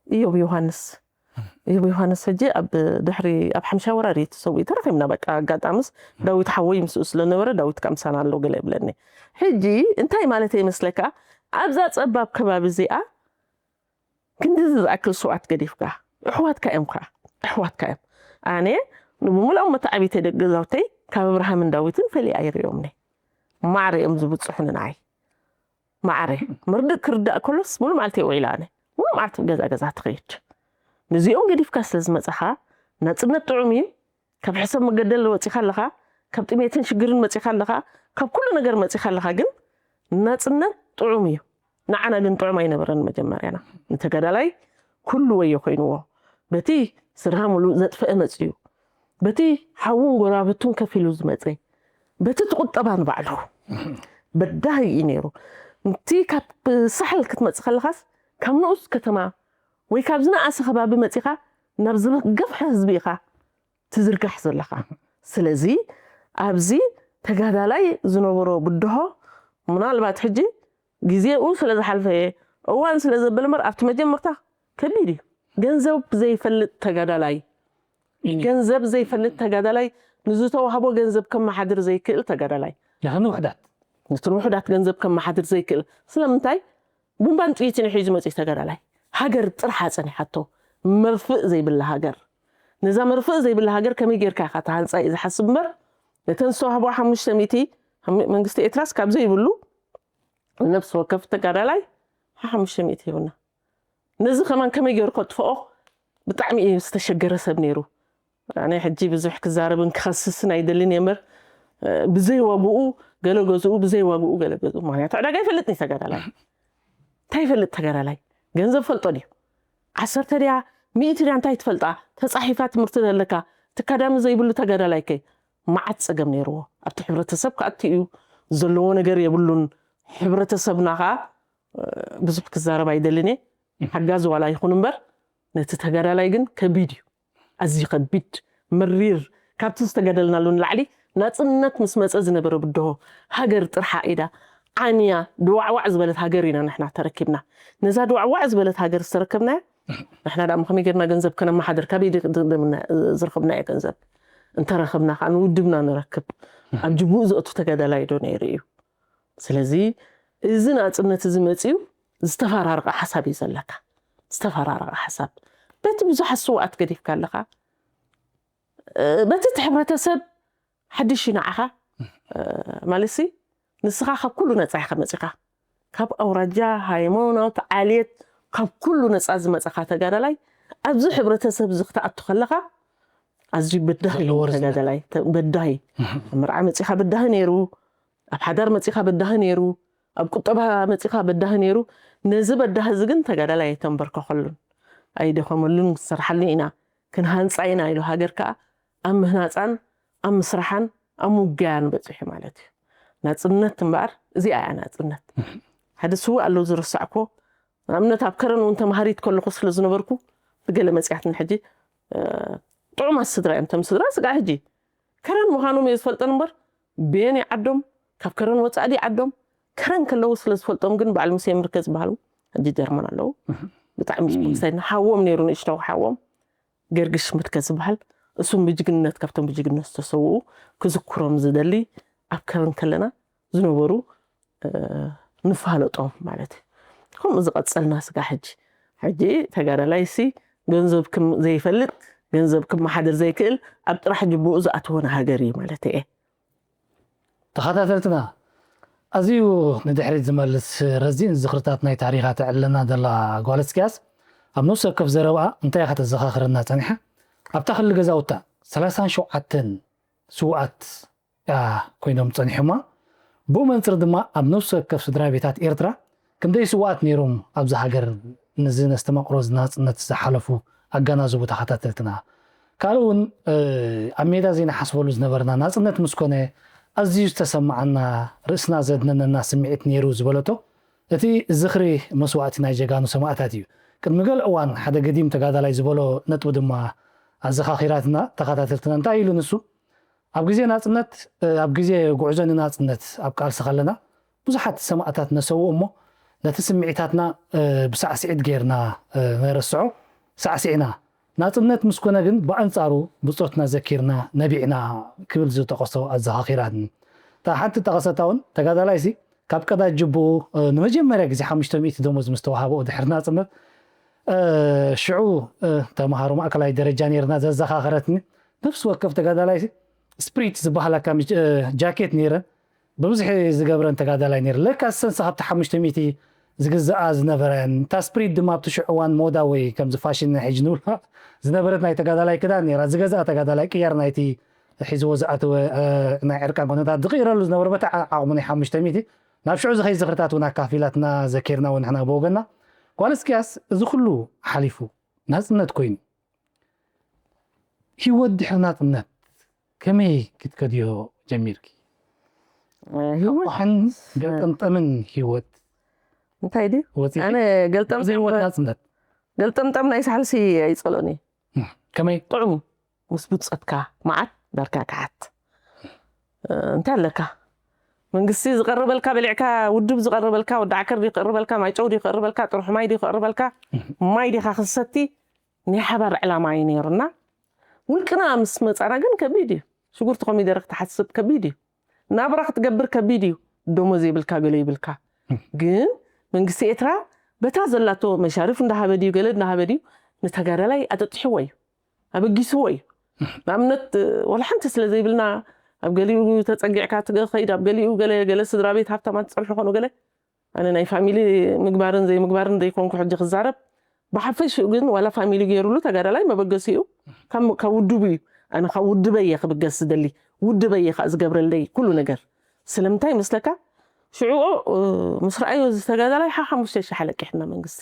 እዮብ ዮሃንስ እዮብ ዮሃንስ ሕጂ ኣብ ድሕሪ ኣብ ሓምሻ ወራሪ ተሰዊኡ ተረኺብና በቃ ኣጋጣምስ ዳዊት ሓወይ ምስኡ ስለነበረ ዳዊት ከምሳና ኣሎ ገለ ይብለኒ ሕጂ እንታይ ማለት ይመስለካ ኣብዛ ፀባብ ከባቢ እዚኣ ክንድዚ ዝኣክል ሰውኣት ገዲፍካ ኣሕዋትካ እዮም ካ ኣሕዋትካ እዮም ኣነ ንብምልኦም መተዓቢተይ ደቂ ገዛውተይ ካብ ኣብርሃምን ዳዊትን ፈሊኣ ይርእዮም ማዕረ እዮም ዝብፅሑኒ ንዓይ ማዕረ መርድእ ክርዳእ ከሎስ ሙሉ መዓልቲ ውዒላ ኣነ ሙሉ መዓልቲ ገዛ ገዛ ትኸይድ ነዚኦም ገዲፍካ ስለ ዝመፀኻ ናፅነት ጥዑም እዩ ካብ ሕሰብ መገደል ወፂኻ ኣለኻ ካብ ጥሜትን ሽግርን መፂኻ ኣለኻ ካብ ኩሉ ነገር መፂኻ ኣለኻ ግን ናፅነት ጥዑም እዩ ንዓና ግን ጥዑም ኣይነበረን መጀመርያና ንተጋዳላይ ኩሉ ወዮ ኮይንዎ በቲ ስድራ ሙሉእ ዘጥፈአ መፅዩ በቲ ሓውን ጎራብቱን ከፊሉ ዝመፀ በቲ ትቁጠባ ንባዕሉ በዳሂ እዩ ነይሩ እቲ ካብ ሳሕል ክትመፅእ ከለኻስ ካብ ንኡስ ከተማ ወይ ካብ ዝነኣሰ ከባቢ መፂኻ ናብ ዝገፍሐ ህዝቢ ኢኻ ትዝርጋሕ ዘለኻ ስለዚ ኣብዚ ተጋዳላይ ዝነበሮ ብድሆ ምናልባት ሕጂ ግዜኡ ስለ ዝሓልፈ እዋን ስለ ዘበለ እምበር ኣብቲ መጀመርታ ከቢድ እዩ ገንዘብ ዘይፈልጥ ተጋዳላይ ገንዘብ ዘይፈልጥ ተጋዳላይ ንዝተዋህቦ ገንዘብ ከመሓድር ዘይክእል ተጋዳላይ ንሕን ውሕዳት ነቲ ንውሕዳት ገንዘብ ከመሓድር ዘይክእል ስለምንታይ ቡምባን ጥይትን ሒዙ መፅኡ ተጋዳላይ ሃገር ጥርሓ ፀኒሓቶ መርፍእ ዘይብላ ሃገር ነዛ መርፍእ ዘይብላ ሃገር ከመይ ጌርካ ኢኻ ተሃንፃ እዩ ዝሓስብ እምበር ነተን ዝተዋህቦ ሓሙሽተ ሚእቲ መንግስቲ ኤርትራስ ካብ ዘይብሉ ነብሲ ወከፍ ተጋዳላይ ሓሙሽተ ሚእቲ ሂቡና ነዚ ከማን ከመይ ገይሩ ከጥፍኦ ብጣዕሚ እዩ ዝተሸገረ ሰብ ነይሩ ኣነ ሕጂ ብዙሕ ክዛረብን ክኸስስን ኣይደልን እየ እምበር ብዘይ ዋግኡ ገለ ገዝኡ ብዘይ ዋግኡ ገለ ገዝኡ ምክንያቱ ዕዳጋ ይፈልጥ እዩ ተጋዳላይ እንታይ ይፈልጥ ተጋዳላይ ገንዘብ ፈልጦ ድዩ ዓሰርተ ድያ ሚእቲ ድያ እንታይ ትፈልጣ ተፃሒፋ ትምህርቲ ዘለካ ትካዳሚ ዘይብሉ ተጋዳላይ ከ መዓት ፀገም ነይርዎ ኣብቲ ሕብረተሰብ ክኣቲ እዩ ዘለዎ ነገር የብሉን ሕብረተሰብና ከዓ ብዙሕ ክዛረብ ኣይደልን እየ ሓጋዚ ዋላ ይኹን እምበር ነቲ ተጋዳላይ ግን ከቢድ እዩ ኣዝዩ ከቢድ መሪር ካብቲ ዝተገደልናሉ ንላዕሊ ናፅነት ምስ መፀ ዝነበረ ብድሆ ሃገር ጥርሓ ኢዳ ዓንያ ድዋዕዋዕ ዝበለት ሃገር ኢና ንሕና ተረኪብና ነዛ ድዋዕዋዕ ዝበለት ሃገር ዝተረከብናያ ንሕና ደኣ ከመይ ጌርና ገንዘብ ከነመሓድር ካበይ ዝረኸብናዮ ገንዘብ እንተረኸብና ከዓ ንውድብና ንረክብ ኣብ ጅቡኡ ዘእቱ ተጋዳላይ ዶ ነይሩ እዩ ስለዚ እዚ ናፅነት እዚ መፅዩ ዝተፈራረቐ ሓሳብ እዩ ዘለካ ዝተፈራረቐ ሓሳብ በቲ ብዙሓት ስውኣት ገዲፍካ ኣለኻ በቲ እቲ ሕብረተሰብ ሓድሽ እዩ ንዓኻ ማለት ንስኻ ካብ ኩሉ ነፃ ኢኻ መፂኻ ካብ ኣውራጃ ሃይማኖት ዓልየት ካብ ኩሉ ነፃ ዝመፀኻ ተጋዳላይ ኣብዚ ሕብረተሰብ እዚ ክትኣቱ ከለኻ ኣዝዩ በዳሂ ተጋዳላይ በዳሂ መርዓ መፂኻ በዳሂ ነይሩ ኣብ ሓዳር መፂኻ በዳሂ ነይሩ ኣብ ቁጠባ መፂኻ በዳሂ ነይሩ ነዚ በዳሂ እዚ ግን ተጋዳላይ ኣይተንበርከኸሉን ኣይደኸመሉን ክንሰርሓሉ ኢና ክንሃንፃ ኢና ኢሉ ሃገር ከዓ ኣብ ምህናፃን ኣብ ምስራሓን ኣብ ምውጋያን በፂሑ ማለት እዩ ናፅነት እምበኣር እዚኣ እያ ናፅነት ሓደ ስውእ ኣለዉ ዝረሳዕኮ ንኣብነት ኣብ ከረን እውን ተማሃሪት ከለኹ ስለ ዝነበርኩ ብገለ መፅያትን ሕጂ ጥዑማት ስድራ እዮም ቶም ስድራ ስጋ ሕጂ ከረን ምዃኖም እየ ዝፈልጠን እምበር በየን ዓዶም ካብ ከረን ወፃእ ድዩ ዓዶም ከረን ከለዉ ስለ ዝፈልጦም ግን በዓል ሙሴ ምርከ ዝበሃሉ ሕጂ ጀርመን ኣለዉ ብጣዕሚ ስፖክሳይ ሓዎም ነይሩ ንእሽተው ሓዎም ገርግሽ ምርከ ዝበሃል እሱም ብጅግንነት ካብቶም ብጅግንነት ዝተሰውኡ ክዝክሮም ዝደሊ ኣብ ከረን ከለና ዝነበሩ ንፋለጦም ማለት እዩ ከምኡ ዝቐፀልና ስጋ ሕጂ ሕጂ ተጋዳላይ ሲ ገንዘብ ዘይፈልጥ ገንዘብ ክመሓደር ዘይክእል ኣብ ጥራሕ ጅቡኡ ዝኣትወ ንሃገር እዩ ማለት እየ ተኸታተልትና ኣዝዩ ንድሕሪት ዝመልስ ረዚን ዝኽርታት ናይ ታሪኻ ተዕልለና ዘላ ጓል እስቅያስ፣ ኣብ ነፍሲ ወከፍ ዘረባኣ እንታይ ኢኻ ተዘኻኽረና ጸኒሓ? ኣብታ ክሊ ገዛውታ ሰላሳን ሸውዓተን ስውኣት ኮይኖም ጸኒሖማ። ብኡ መንጽር ድማ ኣብ ነፍሲ ወከፍ ስድራ ቤታት ኤርትራ ክንደይ ስውኣት ነይሮም ኣብዛ ሃገር ንዚ ነስተማቕሮ ናጽነት ዝሓለፉ ኣገናዝቡ ተኸታተልትና። ካልእ እውን ኣብ ሜዳ ዘይንሓስበሉ ዝነበርና ናጽነት ምስ ኮነ ኣዝዩ ዝተሰማዓና ርእስና ዘድነነና ስምዒት ነይሩ ዝበለቶ እቲ ዝኽሪ መስዋእቲ ናይ ጀጋኑ ሰማእታት እዩ። ቅድሚ ገለ እዋን ሓደ ገዲም ተጋዳላይ ዝበሎ ነጥቢ ድማ ኣዘኻኺራትና ተኸታተልትና። እንታይ ኢሉ ንሱ? ኣብ ግዜ ናጽነት ኣብ ግዜ ጉዕዞ ንናጽነት ኣብ ቃልሲ ከለና ብዙሓት ሰማእታት ነሰውእ እሞ ነቲ ስምዒታትና ብሳዕስዒት ጌርና ነረስዖ ሳዕስዒና። ናጽነት ምስ ኮነ ግን ብኣንጻሩ ብጾትና ዘኪርና ነቢዕና ክብል ዝጠቐሶ ኣዘኻኺራትኒ። እታ ሓንቲ ጠቐሰታ እውን ተጋዳላይሲ ካብ ቀዳጅ ጅብኡ ንመጀመርያ ግዜ ሓሙሽተ ሚእቲ ደሞዝ ምስ ተዋሃብኦ ድሕሪ ናጽነት ሽዑ ተምሃሮ ማእከላይ ደረጃ ነይርና ዘዘኻኸረትኒ ነፍሲ ወከፍ ተጋዳላይ ስፕሪት ዝበሃላ ካም ጃኬት ነይረን ብብዝሒ ዝገብረን ተጋዳላይ ነይረ ለካ ሰንሳ ካብቲ ሓሙሽተ ሚእቲ ዝግዝኣ ዝነበረ እታ ስፕሪት ድማ ኣብቲ ሽዑ እዋን ሞዳ ወይ ከምዚ ፋሽን ናይ ሕጂ ንብላ ዝነበረት ናይ ተጋዳላይ ክዳን ነይራ ዝገዝኣ ተጋዳላይ ቅያር ናይቲ ሒዝዎ ዝኣተወ ናይ ዕርቃን ኩነታት ዝቕይረሉ ዝነበረ በታ ዓቕሙ ናይ ሓሙሽተ ሚእቲ ናብ ሽዑ ዝኸይ ዝኽርታት እውን ኣካፊላትና ዘኪርና እውን ንሕና ብወገና ጓል እስቅያስ እዚ ኩሉ ሓሊፉ ናጽነት ኮይኑ ህይወት ድሕሪ ናጽነት ከመይ ክትከድዮ ጀሚርኪ? ህይወት ቋሕን ገልጠምጠምን ህይወት እንታይ ድዩ? ወፂኺ ኣነ ገልጠም ዘይወት ናጽነት ገልጠምጠም ናይ ሳሕልሲ ኣይጸሎኒ ከመይ ጥዑም ምስ ብጾትካ መዓት ዳርካ ከሓት እንታይ ኣለካ መንግስቲ ዝቐርበልካ በሊዕካ ውድብ ዝቐርበልካ ወዲ ዓከር ድዩ ክቕርበልካ ማይጨው ድዩ ክቕርበልካ ጥርሑ ማይ ድዩ ክቕርበልካ ማይ ዲኻ ክሰቲ ናይ ሓባር ዕላማ እዩ ነይሩና ውልቅና ምስ መፃና ግን ከቢድ እዩ ሽጉርቲ ኮሚደረ ክትሓስብ ከቢድ እዩ ናብራ ክትገብር ከቢድ እዩ ደሞዝ የብልካ ገለ ይብልካ ግን መንግስቲ ኤርትራ በታ ዘላቶ መሻርፍ እንዳሃበ ድዩ ገለ እንዳሃበ ድዩ ንተጋዳላይ ኣጠጢሕዎ እዩ ኣበጊስዎ እዩ ንኣብነት ወላ ሓንቲ ስለ ዘይብልና ኣብ ገሊኡ ተፀጊዕካ ትኸይድ ኣብ ገሊኡ ገለ ገለ ስድራ ቤት ሃብታማት ዝፀንሑ ኮኑ ገለ ኣነ ናይ ፋሚሊ ምግባርን ዘይምግባርን ዘይኮንኩ ሕጂ ክዛረብ ብሓፈሽኡ ግን ዋላ ፋሚሊ ገይሩሉ ተጋዳላይ መበገሲኡ ካብ ውድቡ እዩ ኣነ ካብ ውድበይ እየ ክብገስ ዝደሊ ውድበይ እየ ከዓ ዝገብረለይ ኩሉ ነገር ስለምንታይ ይመስለካ ሽዑ ምስ ረኣዮ እዚ ተጋዳላይ ሓ ሓሙሽተ ሽሕ ኣለቂሕና መንግስቲ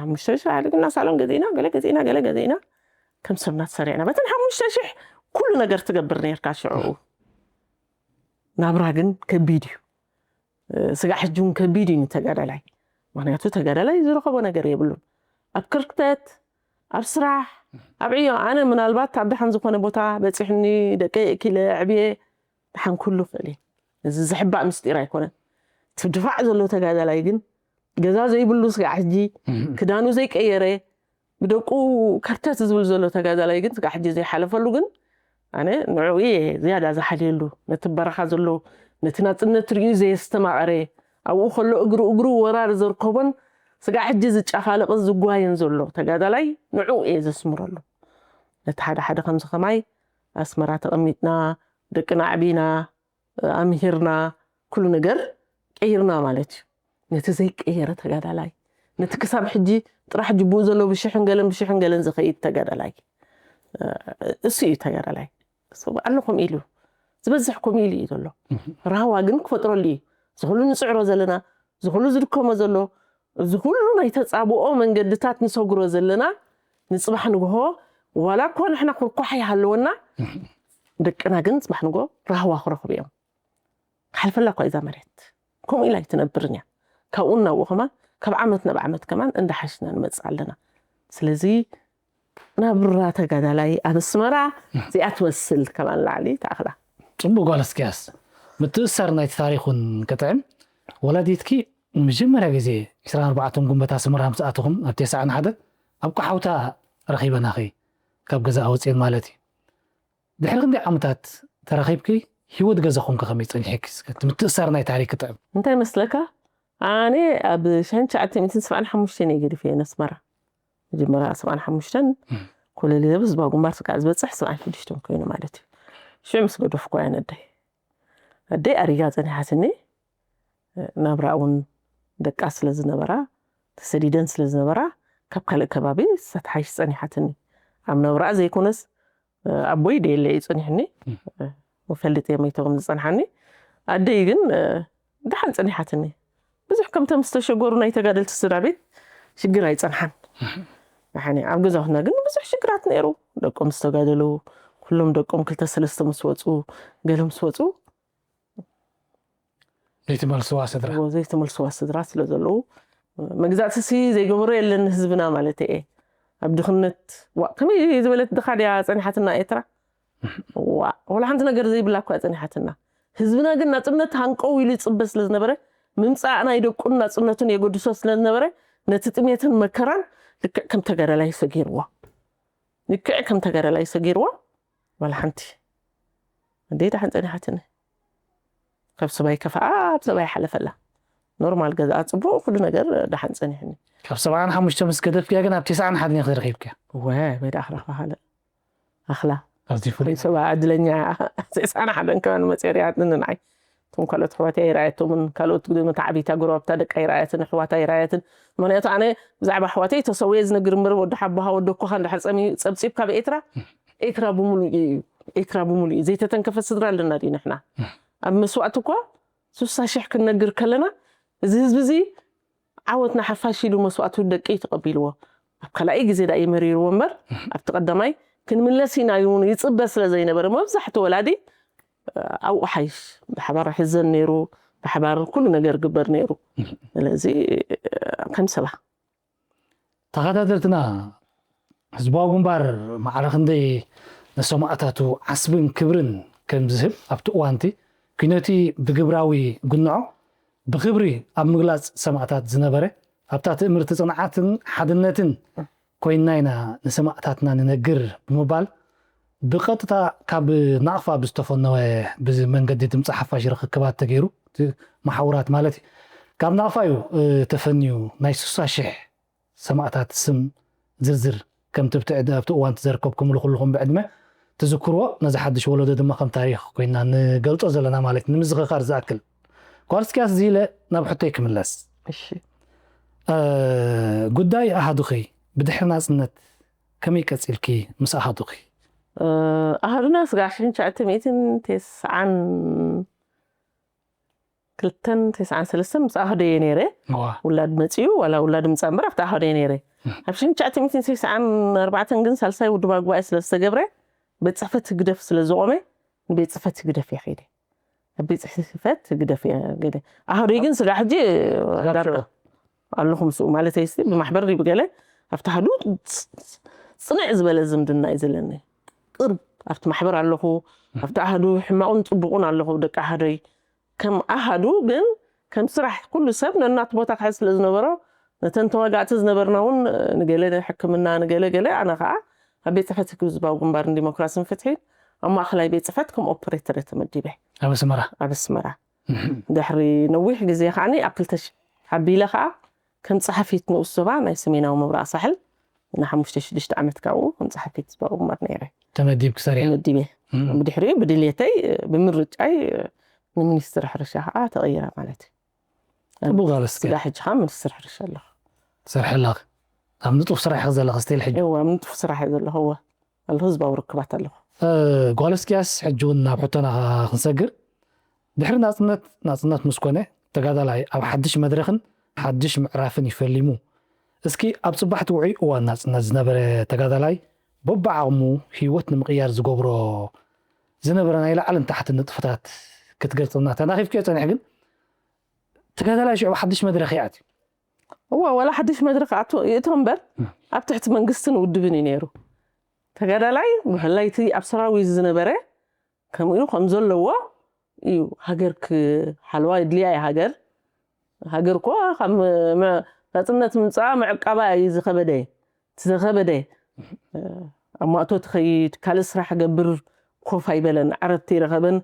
ሓሙሽተ ሽሕ ኣልግና ሳሎን ገዜና ገለ ገዜና ገለ ገዜና ከም ሰብ ናተሰሪዕና በተን ሓሙሽተ ሽሕ ኩሉ ነገር ትገብር ነርካ ሽዑ ናብራ ግን ከቢድ እዩ ስጋዕ ሕጂ እውን ከቢድ እዩ ንተጋዳላይ ምክንያቱ ተጋዳላይ ዝረኸቦ ነገር የብሉን ኣብ ክርክተት ኣብ ስራሕ ኣብ ዕዮ ኣነ ምናልባት ኣብ ደሓን ዝኾነ ቦታ በፂሕኒ ደቂ የእኪለ ዕብየ ደሓን ኩሉ ክእል እዩ እዚ ዝሕባእ ምስጢር ኣይኮነን እቲ ድፋዕ ዘሎ ተጋዳላይ ግን ገዛ ዘይብሉ ስጋዕ ሕጂ ክዳኑ ዘይቀየረ ብደቁ ከርተት ዝብል ዘሎ ተጋዳላይ ግን ስጋዕ ሕጂ ዘይሓለፈሉ ግን ኣነ ንዕኡ እየ ዝያዳ ዝሓልየሉ ነቲ በረኻ ዘሎ ነቲ ናጽነት ርእዩ ዘየስተማቐረ ኣብኡ ከሎ እግሩ እግሩ ወራር ዘርከቦን ስጋዕ ሕጂ ዝጫፋለቕን ዝጓየን ዘሎ ተጋዳላይ ንዕኡ እየ ዘስምረሉ ነቲ ሓደ ሓደ ከምዚ ከማይ ኣስመራ ተቐሚጥና ደቅና ኣዕቢና ኣምሂርና ኩሉ ነገር ቀይርና ማለት እዩ ነቲ ዘይቀየረ ተጋዳላይ ነቲ ክሳብ ሕጂ ጥራሕ ጅቡኡ ዘሎ ብሽሕን ገለን ብሽሕን ገለን ዝኸይድ ተጋዳላይ እሱ እዩ ተጋዳላይ ኣሎ ከምኡ ኢሉ ዝበዝሕ ከምኡ ኢሉ እዩ ዘሎ ራህዋ ግን ክፈጥረሉ እዩ ዝኩሉ ንፅዕሮ ዘለና ዝኩሉ ዝድከሞ ዘሎ እዚ ኩሉ ናይ ተፃብኦ መንገድታት ንሰግሮ ዘለና ንፅባሕ ንግሆ ዋላ እኳ ንሕና ኩርኳሕ ይሃለወና ደቅና ግን ፅባሕ ንግሆ ራህዋ ክረኽቡ እዮም ክሓልፈላ እኳ እዛ መሬት ከምኡ ኢላ ኣይትነብርን እያ ካብኡ እናብኡ ከማን ካብ ዓመት ናብ ዓመት ከማን እንዳሓሽና ንመፅእ ኣለና ስለዚ ናብራ ተጋዳላይ ኣብ ኣስመራ እዚኣ ትመስል ከማን ላዕሊ ተኣኽላ ፅቡቅ ጓል እስኪያስ ምትእሳር ናይቲ ታሪክ እውን ክጥዕም ወላዲትኪ ንመጀመርያ ግዜ ዕስራን ኣርባዕተን ጉንበት ኣስመራ ምስ ኣተኹም ኣብ ተስዓን ሓደን ኣብ ቋሓውታ ረኺበናኺ ካብ ገዛ ኣውፅኤን ማለት እዩ ድሕሪ ክንደይ ዓመታት ተራኺብኪ ህይወት ገዛኹም ከ ከመይ ፀኒሕኪ እስከ እቲ ምትእሳር ናይ ታሪክ ክጥዕም እንታይ መስለካ ኣነ ኣብ ሽሕን ትሽዓተ ሚእትን ሰብዓን ሓሙሽተን እየ ገዲፈ ነስመራ መጀመርያ ሰብዓን ሓሙሽተን ኮለል ኢለ ብዝባ ጉንባር ስጋዕ ዝበፅሕ ሰብዓን ሽዱሽተን ኮይኑ ማለት እዩ ሽዑ ምስ ገደፍኩ እያ ነደይ ኣደይ ኣሪጋ ጸኒሓትኒ። ናብራ እውን ደቃ ስለ ዝነበራ፣ ተሰዲደን ስለ ዝነበራ፣ ካብ ካልእ ከባቢ ዝተሓይሽ ጸኒሓትኒ። ኣብ ናብራ ዘይኮነስ ኣቦይ ደየለ እዩ ጸኒሕኒ። መፈልጥ እዮም ይቶም ዝጸንሓኒ። ኣደይ ግን ደሓን ጸኒሓትኒ። ብዙሕ ከምቶም ዝተሸገሩ ናይ ተጋደልቲ ስድራ ቤት ሽግር ኣይጸንሓን። ደሓን እየ። ኣብ ገዛውትና ግን ብዙሕ ሽግራት ነይሩ። ደቆም ዝተጋደሉ፣ ኩሎም ደቆም ክልተ ሰለስተ ምስ ወጹ፣ ገለ ምስ ወጹ፣ ዘይትመልስዋ ስድራ። ዘይትመልስዋ ስድራ ስለ ዘለዉ፣ መግዛእቲ ሲ ዘይገበሮ የለን ህዝብና ማለት እየ። ኣብ ድኽነት፣ ዋ፣ ከመይ ዝበለት ድኻ ድያ ጸኒሓትና ኤርትራ? ዋ፣ ወላ ሓንቲ ነገር ዘይብላ እኳ ጸኒሓትና። ህዝብና ግን ናጽነት ሃንቀው ኢሉ ይጽበ ስለ ዝነበረ፣ ምምጻእ ናይ ደቁን ናጽነቱን የገድሶ ስለ ዝነበረ፣ ነቲ ጥሜትን መከራን ልክዕ ከም ተጋዳላይ ሰጊርዎ። ልክዕ ከም ተጋዳላይ ሰጊርዎ። ዋላ ሓንቲ ኣደይ ደሓን ጸኒሓትኒ። ካብ ሰባይ ከፍኣ ኣብ ሰባይ ሓለፈላ። ኖርማል ገዛኣ ጽቡቕ ኩሉ ነገር ደሓን ጸኒሕኒ። ካብ ሰብዓን ሓሙሽተ ምስ ገደፍክያ ግን ኣብ ተስዓን ሓደን ኢኺ ተረኺብክያ። ወ በዳ ኣኽራኻ ካልእ ኣኽላ ኣዝዩ ፍሉይ። ሰባ ዕድለኛ። ተስዓን ሓደን ከማን መጽያ ሪኣትኒ ንዓይ። እቶም ካልኦት ኣሕዋተይ ኣይረኣየቶምን፣ ካልኦት መተዓብይታ ጎረባብታ ደቃ ኣይረኣየትን፣ ኣሕዋታ ኣይረኣየትን። ምኽንያቱ ኣነ ብዛዕባ ኣሕዋተይ ተሰውየ ዝነግር እምበር ወዲ ሓቦኻ ወዲ ኣኮኻ እንድሕር ጸሚ- ጸብጺብካ ብኤትራ፣ ኤትራ ብምሉእ እዩ። ኤትራ ብምሉእ እዩ። ዘይተተንከፈ ስድራ ኣለና ድዩ ንሕና? ኣብ መስዋእቲ እኳ ሱሳ ሽሕ ክንነግር ከለና፣ እዚ ህዝቢ እዚ ዓወትና ሓፋሽ ኢሉ መስዋእቱ ደቂ ተቐቢልዎ። ኣብ ካልኣይ ግዜ ዳ እዩ መሪርዎ እምበር፣ ኣብቲ ቀዳማይ ክንምለስ ኢና እዩ ይጽበ ስለ ዘይነበረ፣ መብዛሕትኡ ወላዲ ኣብኡ ሓይሽ ብሓባር ሕዘን ነይሩ፣ ብሓባር ኩሉ ነገር ግበር ነይሩ። ስለዚ ከም ሰባ ተኸታተልትና፣ ህዝባዊ ግንባር ማዕረ ክንደይ ንሰማእታቱ ዓስብን ክብርን ከም ዝህብ ኣብቲ እዋንቲ ኩነቲ ብግብራዊ ጉንዖ ብክብሪ ኣብ ምግላጽ ሰማእታት ዝነበረ፣ ኣብታ ትእምርቲ ጽንዓትን ሓድነትን ኮይንና ኢና ንሰማእታትና ንነግር ብምባል ብቐጥታ ካብ ናቕፋ ብዝተፈነወ ብመንገዲ ድምፂ ሓፋሽ ርኽክባት ተገይሩ፣ እቲ መሓውራት ማለት እዩ። ካብ ናቕፋ እዩ እ፣ ተፈንዩ ናይ ስሳ ሽሕ ሰማእታት ስም ዝርዝር ከምቲ ኣብቲ ዕድ- ኣብቲ እዋን ተዘርከብኩምሉ ኩልኹም ብዕድመ ትዝክርዎ፣ ነዚ ሓድሽ ወለዶ ድማ ከም ታሪኽ ኮይና ንገልጾ ዘለና ማለት ንምዝኽኻር ዝኣክል። ጓል እስኪያስ ዝኢለ ናብ ሕቶይ ክምለስ። እሺ። እ፣ ጉዳይ ኣሃዱኺ ብድሕሪ ናጽነት ከመይ ቀጺልኪ ምስ ኣሃዱኺ? ኣሃዱና ስጋዕ ሽሕን ትሽዓተ ሚእትን ተስዓን ክልተን ተስዓን ሰለስተን ምስ ኣሃዶ እየ ነይረ። እዋ። ውላድ መጺኡ ዋላ ውላድ ምጻእ እምበር ኣብቲ ኣሃዶ እየ ነይረ። ኣብ ሽሕን ትሽዓተ ሚእትን ተስዓን ኣርባዕተን ግን ሳልሳይ ውድባ ጉባኤ ስለ ዝተገብረ ቤት ጽሕፈት ህግደፍ ስለ ዝቖመ ንቤት ጽሕፈት ህግደፍ እየ ከይደ። ኣብ ቤት ጽሕፈት ህግደፍ እየ ከይደ። ኣሃዶይ ግን ስጋዕ ሕጂ ዳርጋ ኣለኹ ምስኡ ማለት እየ። ብማሕበር ድዩ ብገለ ኣብቲ ኣሃዱ ጽንዕ ዝበለ ዝምድና እዩ ዘለኒ። ቅርብ ኣብቲ ማሕበር ኣለኹ፣ ኣብቲ ኣሃዱ ሕማቑን ጽቡቑን ኣለኹ። ደቂ ኣሃዶይ ከም ኣሃዱ ግን ከም ስራሕ ኩሉ ሰብ ነናቱ ቦታ ክሕዝ ስለ ዝነበሮ ነተን ተዋጋእቲ ዝነበርና እውን ንገለ ሕክምና ንገለ ገለ ኣነ ከዓ ኣብ ቤት ጽሕፈት ህዝባዊ ግንባርን ዲሞክራስን ፍትሒ ኣብ ማእኸላይ ቤት ጽሕፈት ከም ኦፕሬተር እየ ተመዲበ። ኣብ ኣስመራ። ኣብ ኣስመራ። ድሕሪ ነዊሕ ግዜ ከዓኒ ኣብ ክልተ ሽሕ ሓቢለ ከዓ ከም ጸሓፊት ንኡስ ዞባ ናይ ሰሜናዊ ምብራቕ ሳሕል ንሓሙሽተ ሽዱሽተ ዓመት ካብኡ ከም ጸሓፊት ህዝባዊ ግንባር ነይረ። ተመዲብኪ ሰሪሐ። ተመዲበ። ብድሕሪኡ ብድልየተይ ብምርጫይ ንሚኒስትር ሕርሻ ከዓ ተቐይረ ማለት እዩ። ጽቡቕ ቃል እስከ። ስጋ ሕጂ ከዓ ሚኒስትር ሕርሻ ኣለኹ። ትሰርሒ ኣለኺ። ኣብ ንጡፍ ስራሕ ኢኺ ዘለኺ ስቲል ሕጂ። እወ ኣብ ንጡፍ ስራሕ እየ ዘለኹ። እወ ኣለኹ ህዝባዊ ርክባት ኣለኹ። እ፣ ጓል እስኪያስ ሕጂ እውን ናብ ሕቶና ክንሰግር። ድሕሪ ናጽነት፣ ናጽነት ምስ ኮነ ተጋዳላይ ኣብ ሓድሽ መድረኽን ሓድሽ ምዕራፍን ይፈሊሙ። እስኪ ኣብ ጽባሕቲ ውዑይ እዋን ናጽነት ዝነበረ ተጋዳላይ በብዓቕሙ ህይወት ንምቕያር ዝገብሮ ዝነበረ ናይ ላዕልን ታሕትን ንጥፈታት ክትገልጸልና ተናኺፍክዮ ጸኒሕ ግን ተጋዳላይ ሽዑ ሓድሽ መድረኽ ይኣትዩ። እዋ ዋላ ሓድሽ መድረኽ ኣቶ ይእቶ እምበር ኣብ ትሕቲ መንግስትን ውድብን እዩ ነይሩ። ተጋዳላይ ብፍላይ እቲ ኣብ ሰራዊት ዝነበረ ከምኡ ኢሉ ከም ዘለዎ እዩ። ሃገር ክሓልዋ የድልያ እያ። ሃገር ሃገር እኮ ካብ መ- መ- ናፅነት ምምፃኣ ምዕቃባ እዩ ዝኸበደ። እቲ ዝኸበደ ኣብ ማእቶ ትኸይድ ካልእ ስራሕ ገብር ኮፍ ኣይበለን። ዓረብቲ ይረኸበን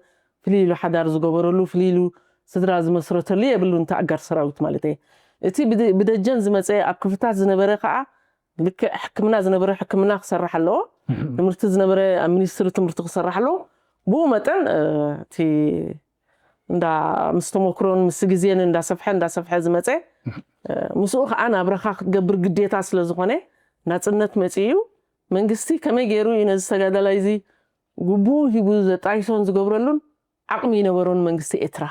ፍልይ ኢሉ ሓዳር ዝገበረሉ ፍልይ ኢሉ ስድራ ዝመስረተሉ የብሉ። እንተ ኣጋር ሰራዊት ማለት እየ። እቲ ብደ- ብደጀን ዝመፀ ኣብ ክፍታት ዝነበረ ከዓ ልክዕ ሕክምና ዝነበረ ሕክምና ክሰርሕ ኣለዎ። ትምህርቲ ዝነበረ ኣብ ሚኒስትሪ ትምህርቲ ክሰርሕ ኣለዎ። ብኡ መጠን እቲ እንዳ ምስ ተመክሮን ምስ ግዜን እንዳሰፍሐ እንዳሰፍሐ ዝመፀ ምስኡ ከዓ ናብረኻ ክትገብር ግዴታ ስለ ዝኾነ ናፅነት መፂኡ መንግስቲ ከመይ ገይሩ እዩ ነዚ ተጋዳላይ እዚ ግቡኡ ሂቡ ዘጣይሶን ዝገብረሉን ዓቕሚ ይነበሮን መንግስቲ ኤርትራ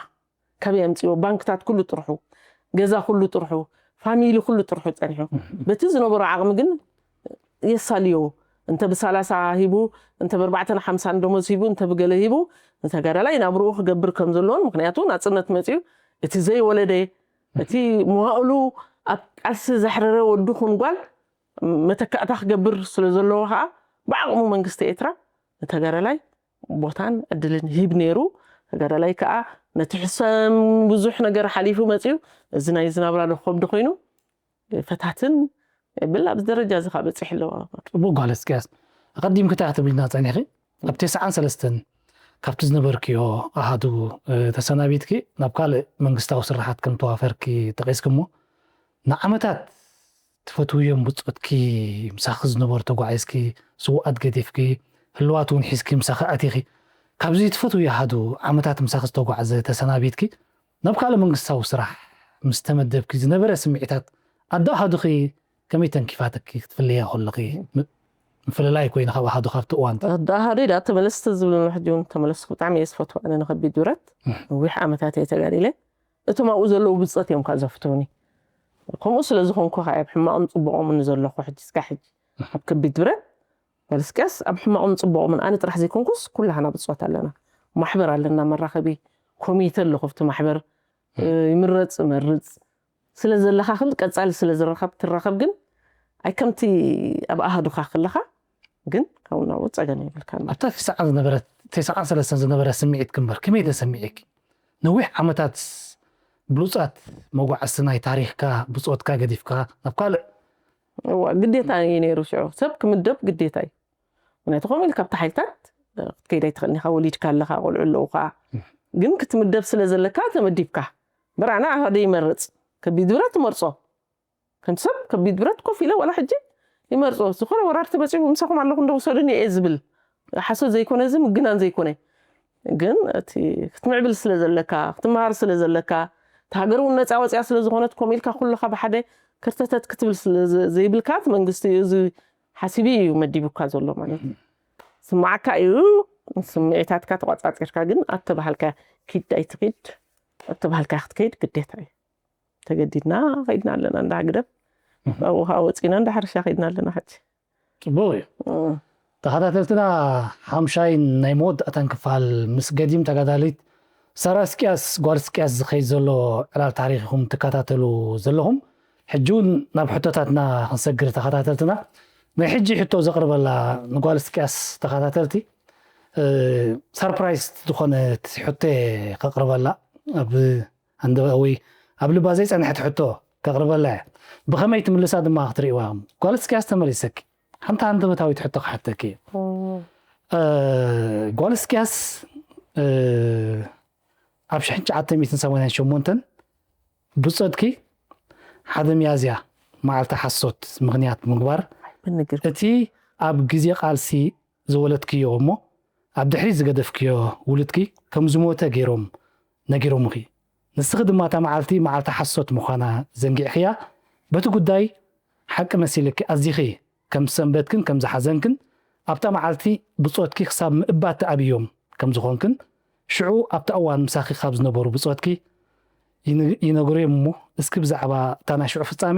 ካበይ ኣምፅዎ ባንክታት ኩሉ ጥርሑ ገዛ ኩሉ ጥርሑ ፋሚሊ ኩሉ ጥርሑ ፀኒሑ በቲ ዝነበሮ ዓቕሚ ግን የሳልዮ እንተ ብሳላሳ ሂቡ እንተ ብኣርባዕተን ሓምሳን ደሞዝ ሂቡ እንተ ብገለ ሂቡ ንተጋዳላይ ናብርኡ ክገብር ከም ዘለዎን ምክንያቱ ናፅነት መፅዩ እቲ ዘይወለደ እቲ መዋእሉ ኣብ ቃልሲ ዘሕረረ ወዱ ኹን ጓል መተካእታ ክገብር ስለ ዘለዎ ከዓ ብዓቕሙ መንግስቲ ኤርትራ ንተጋዳላይ ቦታን ዕድልን ሂብ ነይሩ ተጋዳላይ ከዓ ነቲ ሕሰም ብዙሕ ነገር ሓሊፉ መፅዩ እዚ ናይ ዝናብራ ዶ ከብዲ ኮይኑ ፈታትን ብል ኣብዚ ደረጃ እዚ ከዓ በፂሕ ኣለዋ ፅቡቅ ጓል እስቅያስ ኣቀዲምኪ እንታይ ክትብልና ፀኒኺ ኣብ ተስዓን ሰለስተን ካብቲ ዝነበርክዮ ኣሃዱ ተሰናቢትኪ ናብ ካልእ መንግስታዊ ስራሓት ከም ተዋፈርኪ ጠቂስኪ እሞ ንዓመታት ትፈትውዮም ብፆትኪ ምሳኺ ዝነበሩ ተጓዒዝኪ ስውኣት ገዲፍኪ ህልዋት እውን ሒዝኪ ምሳኺ ኣቲኺ ካብዚ ትፈትውዮ ኣሃዱ ዓመታት ምሳኺ ዝተጓዕዘ ተሰናቢትኪ ናብ ካልእ መንግስታዊ ስራሕ ምስ ተመደብኪ ዝነበረ ስምዒታት ኣዶ ኣሃዱኺ ከመይ ተንኪፋትኪ ክትፍለያ ከለኺ ምፍልላይ ኮይኑ ካብ ኣሃዱ ካብቲ እዋን ኣዶ ኣሃዱ ኢዳ ተመለስቲ ዝብሉ ሕጂ እውን ተመለስኩ ብጣዕሚ እየ ዝፈትዋ ኣነ ንኸቢድ ብረት ነዊሕ ዓመታት እየ ተጋዲለ እቶም ኣብኡ ዘለዉ ብፀት እዮም ካብ ዘፍትውኒ ከምኡ ስለ ዝኾንኩ ከዓ ኣብ ሕማቕን ፅቡቖምን ዘለኹ ሕጂ ስጋ ሕጂ ኣብ ከቢድ ብረት በልስቅያስ ኣብ ሕማቕን ፅቡቕምን ኣነ ጥራሕ ዘይኮንኩስ ኩላህና ብፅት ኣለና ማሕበር ኣለና መራኸቢ ኮሚተ ኣለኹ ኣብቲ ማሕበር ይምረፅ መርፅ ስለ ዘለኻ ክል ቀፃሊ ስለ ዝረኸብ ትራኸብ ግን ኣይ ከምቲ ኣብ ኣሃዱኻ ከለኻ ግን ካብኡ ናብኡ ፀገም የብልካን ኣብታ ተስዓን ዝነበረት ተስዓን ሰለስተን ዝነበረ ስምዒት ክምበር ከመይ ተሰሚዒኪ ነዊሕ ዓመታት ብሉፃት መጓዕዝቲ ናይ ታሪኽካ ብፆትካ ገዲፍካ ናብ ካልእ እዋ ግዴታ እዩ ነይሩ ሽዑ ሰብ ክምደብ ግዴታ እዩ ምክንያቱ ከምኡ ኢልካ ኣብቲ ሓይልታት ክትከይድ ኣይትኽእልን ኢኻ ወሊድካ ኣለኻ ቆልዑ ኣለውኻ ግን ክትምደብ ስለ ዘለካ ተመዲብካ በራና ኣሃደ ይመርፅ ከቢድ ብረት ትመርፆ ከምቲ ሰብ ከቢድ ብረት ኮፍ ኢለ ዋላ ሕጂ ይመርፆ ዝኾነ ወራር ተመፂኡ ምሳኹም ኣለኹ እንደ ውሰዱኒ እየ ዝብል ሓሶት ዘይኮነ እዚ ምግናን ዘይኮነ ግን እቲ ክትምዕብል ስለ ዘለካ ክትመሃር ስለ ዘለካ እቲ ሃገር እውን ነፃ ወፅያ ስለ ዝኾነት ከምኡ ኢልካ ኩልኻ ብሓደ ከርተተት ክትብል ስለ ዘይብልካ እቲ መንግስቲ እዚ ሓሲቡ እዩ መዲቡካ ዘሎ ማለት ስማዓካ እዩ ስምዒታትካ ተቋፃፂርካ ግን ኣተባሃልካ ኪድ ኣይትኪድ ኣተባሃልካ ክትከይድ ግዴታ እዩ ተገዲድና ከይድና ኣለና እንዳ ግደብ ኣብኡ ከዓ ወፂና እንዳ ሕርሻ ከይድና ኣለና ሕጂ ፅቡቅ እዩ ተኸታተልትና ሓምሻይ ናይ መወዳእታን ክፋል ምስ ገዲም ተጋዳሊት ሳራ ስቅያስ ጓል ስቅያስ ዝኸይድ ዘሎ ዕላል ታሪክ ኢኹም ትከታተሉ ዘለኹም ሕጂ እውን ናብ ሕቶታትና ክንሰግር ተኸታተልትና ናይ ሕጂ ሕቶ ዘቕርበላ ንጓል ስቅያስ ተኸታተልቲ ሰርፕራይዝ ዝኾነት ሕቶ ከቕርበላ ኣብ ኣንደበ ወይ ኣብ ልባ ዘይጸንሐት ሕቶ ከቕርበላ እያ። ብኸመይ ትምልሳ ድማ ክትርእይዋ ኢኹም። ጓል እስቅያስ ተመሊሰኪ። ሓንቲ ኣንደበታዊት ሕቶ ክሓተኪ እየ። እ፣ ጓል እስቅያስ እ፣ ኣብ ሽሕን ትሽዓተ ሚእትን ሰማንያን ሸሞንተን ብጾትኪ ሓደ ሚያዝያ መዓልቲ ሓሶት ምኽንያት ብምግባር ኣይትንግር። እቲ ኣብ ግዜ ቃልሲ ዝወለድክዮ እሞ ኣብ ድሕሪት ዝገደፍክዮ ውሉድኪ ከም ዝሞተ ገይሮም ነጊሮምኺ። ንስኺ ድማ እታ መዓልቲ መዓልቲ ሓሶት ምዃና ዘንጊዕኽያ። በቲ ጉዳይ ሓቂ መሲልኪ ኣዚኺ ከም ዝሰንበድክን ከም ዝሓዘንክን ኣብታ መዓልቲ ብጾትኪ ክሳብ ምእባት ትኣብዮም ከም ዝኾንክን ሽዑ ኣብቲ እዋን ምሳኺ ካብ ዝነበሩ ብጾትኪ ይነ- ይነግርዮም እሞ እስኪ ብዛዕባ እታ ናይ ሽዑ ፍጻሜ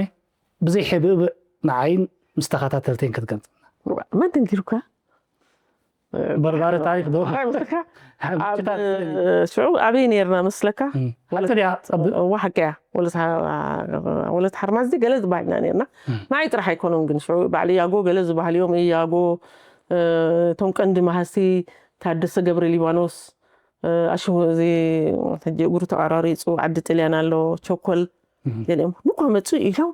ብዘይ ሕብእብእ ንዓይን ምስ ተኸታተልተይን ክትገልጽልና። መን ተንኪሩካ? በርባረ ታሪክ ዶ ሽዑ ኣበይ ነርና መስለካ ወለት ሓርማዝዲ ገለ ዝበሃልና ነርና ንዓይ ጥራሕ ኣይኮኖም ግን ሽዑ ባዕሊ ያጎ ገለ ዝበሃል እዮም ያጎ እቶም ቀንዲ መሃዝቲ ታደሰ ገብረ ሊባኖስ ኣሽሙ እዚ ሕጂ እግሩ ተቐራሪፁ ዓዲ ጥልያን ኣሎ ቸኮል ገሊኦም ንኳ መፁ ኢሎም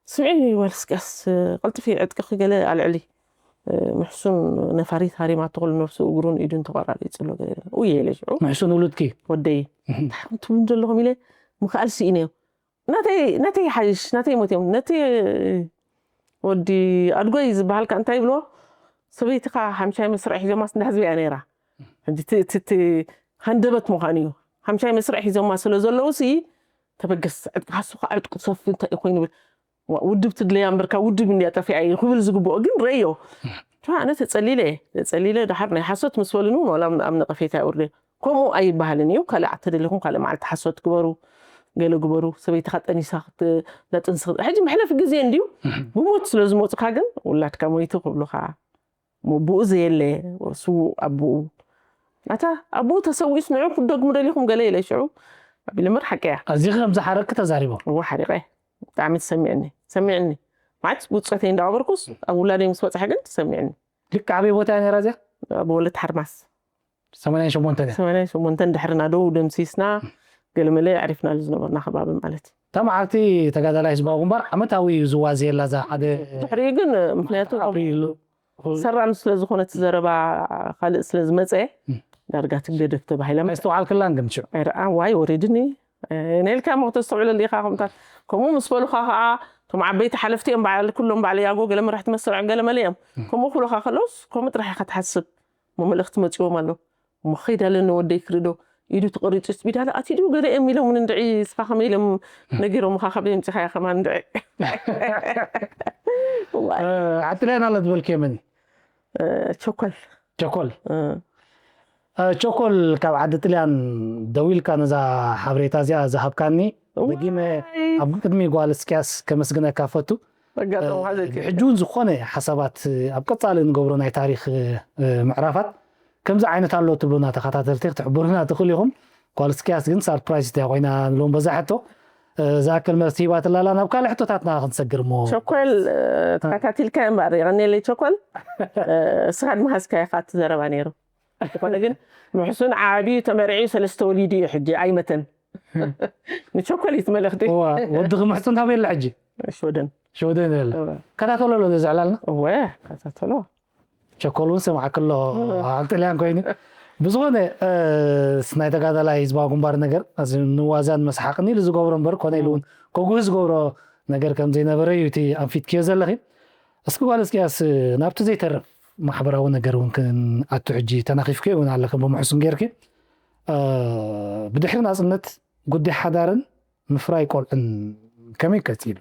ስምዒ ወልስቅያስ ቀልጥፊ ዕጥቅኺ ገለ ኣልዕሊ ምሕሱን ነፋሪት ሃሪማ ተኽሉ ነብሱ እግሩን ኢዱን ተቆራሪፁ ኣሎ ገለ ኢለ ውየ ኢለ ሽዑ ምሕሱን ውሉድኪ ወደይ እንታይ ትብሉ ዘለኹም ኢለ ምክኣል ስኢነዮ ናተይ ናተይ ሓይሽ ናተይ ሞት እዮም ነቲ ወዲ ኣድጎይ ዝበሃልካ እንታይ ይብሎ ሰበይትኻ ሓምሻይ መስርዕ ሒዞማስ እንዳ ህዝቢ እያ ነይራ ሕጂ እቲ- እቲ- እቲ ሃንደበት ምዃኑ እዩ ሓምሻይ መስርዕ ሒዞማ ስለ ዘለዉ ሲ ተበገስ ዕጥቂ ሓሱ ከዓ ዕጥቂ ሰፊ እንታይ ኮይኑ ብል ውድብ ትድለያ እምበርካ ውድብ እንዲያ ጠፊኣ እዩ ክብል ዝግብኦ ግን ረዮ ኣነ ተፀሊለ ተፀሊለ ድሓር ናይ ሓሶት ምስ በሉን እውን ዋላ ኣብ ነቐፌታ ይውርደ ከምኡ ኣይበሃልን እዩ ካልእ ተደሊኹም ካልእ መዓልቲ ሓሶት ግበሩ ገለ ግበሩ ሰበይትኻ ጠኒሳ ለጥንስ ሕጂ መሕለፊ ግዜ እንድዩ ብሞት ስለ ዝመፁካ ግን ውላድካ ሞይቱ ክብሉኻ ብኡ ዘየለ ስዉእ ኣቦኡ ኣታ ኣቦኡ ተሰዊኡስ ንዑ ክትደግሙ ደሊኹም ገለ ኢለ ሽዑ ኣቢለ ምር ሓቂ እያ ኣዚኺ ከም ዝሓረቅኪ ተዛሪቦም እዎ ሓሪቐ ብጣዕሚ ተሰሚዕኒ ሰሚዕኒ ማለት ብፆተይ እንዳገበርኩስ ኣብ ውላደይ ምስ በፅሐ ግን ተሰሚዕኒ ልክዕ ኣበይ ቦታ እያ ነይራ እዚኣ ኣብ ወለት ሓርማስ ሰማንያን ሸሞንተን እያ ሰማንያን ሸሞንተን ድሕርና ደው ደምሲስና ገለመለ ኣዕሪፍናሉ ዝነበርና ከባቢ ማለት እዩ እታ መዓልቲ ተጋዳላይ ህዝባዊ ግንባር ዓመታዊ እዩ ዝዋዘየላ እዛ ሓደ ድሕሪኡ ግን ምክንያቱ ኣፕሪል ሰራም ስለ ዝኾነ እቲ ዘረባ ካልእ ስለ ዝመፀ ዳርጋ ትገደፍ ተባሂላ መፀ። ኣይስተውዓልክላን ግን ሽዑ። ኣይረኣ ዋይ ወሪድኒ ነልካ ሞ ተስተውዕለሉ ኢኻ ከምታት ከምኡ ምስ በሉኻ ከዓ እቶም ዓበይቲ ሓለፍቲ እዮም በዓል ኩሎም በዓል ያጎ ገለ መራሕቲ መሰልዖም ገለ መለ እዮም ከምኡ ክብሉኻ ከለውስ ከምኡ ጥራሕ ኢኻ ትሓስብ እሞ መልእኽቲ መፂዎም ኣሎ እሞ ኸይድ ኣለኒ ወደይ ክርኢ ዶ ኢዱ ተቐሪፁ ስቢዳለ ኣትዩ ድዩ ገለ እዮም ኢሎም ንድዒ ስኻ ከመይ ኢሎም ነጊሮምኻ ካብ የምፅኻያ ከማን ንድዒ ዓጥልያን ኣሎ ዝበልክዮ መን ቸኮል ቸኮል ቸኮል ካብ ዓዲ ጥልያን ደዊልካ ነዛ ሓበሬታ እዚኣ ዝሃብካኒ ደጊመ ኣብ ቅድሚ ጓል እስቅያስ ከመስግነካ ፈቱ ሕጂ እውን ዝኾነ ሓሳባት ኣብ ቀፃሊ ንገብሮ ናይ ታሪክ ምዕራፋት ከምዚ ዓይነት ኣሎ ትብሉና ተኸታተልቲ ክትሕብሩና ትኽእሉ ኢኹም ጓል እስቅያስ ግን ሳርፕራይዝ እያ ኮይና ንሎም በዛ ሕቶ ዝኣክል መልሲ ሂባትላላ ናብ ካልእ ሕቶታትና ክንሰግር እሞ ቸኮል ተኸታቲልካ እምበር የቐኔለይ ቸኮል እስኻ ድማ ሃዝካ ኢኻ እቲ ዘረባ ነይሩ ዝኾነ ግን ምሕሱን ዓብዩ ተመርዒ ሰለስተ ወሊዱ እዩ ሕጂ ኣይመተን ንቸኮል እዩ መልእኽቲ ወዲ ክምሕሱን ታበይ ኣሎ ሕጂ ሽወደን ሽወደን ኣሎ ከታተሎ ኣሎ ዘዕላልና እወ ከታተሎ ቸኮል እውን ሰማዕክ ኣሎ ኣብ ጥልያን ኮይኑ ብዝኾነ ናይ ተጋዳላይ ህዝባዊ ግንባር ነገር ንዋዛን መስሓቅን ኢሉ ዝገብሮ እምበር ኮነ ኢሉ እውን ከጉህ ዝገብሮ ነገር ከም ዘይነበረ እዩ እቲ ኣንፊትክዮ ዘለኺ እስኪ ጓል እስኪያስ ናብቲ ዘይተርፍ ማሕበራዊ ነገር እውን ክንኣቱ ሕጂ ተናኺፍክዮ እውን ኣለክን ብምሕሱን ጌርኪ ብድሕሪ ናፅነት ጉዳይ ሓዳርን ምፍራይ ቆልዕን ከመይ ቀፂሉ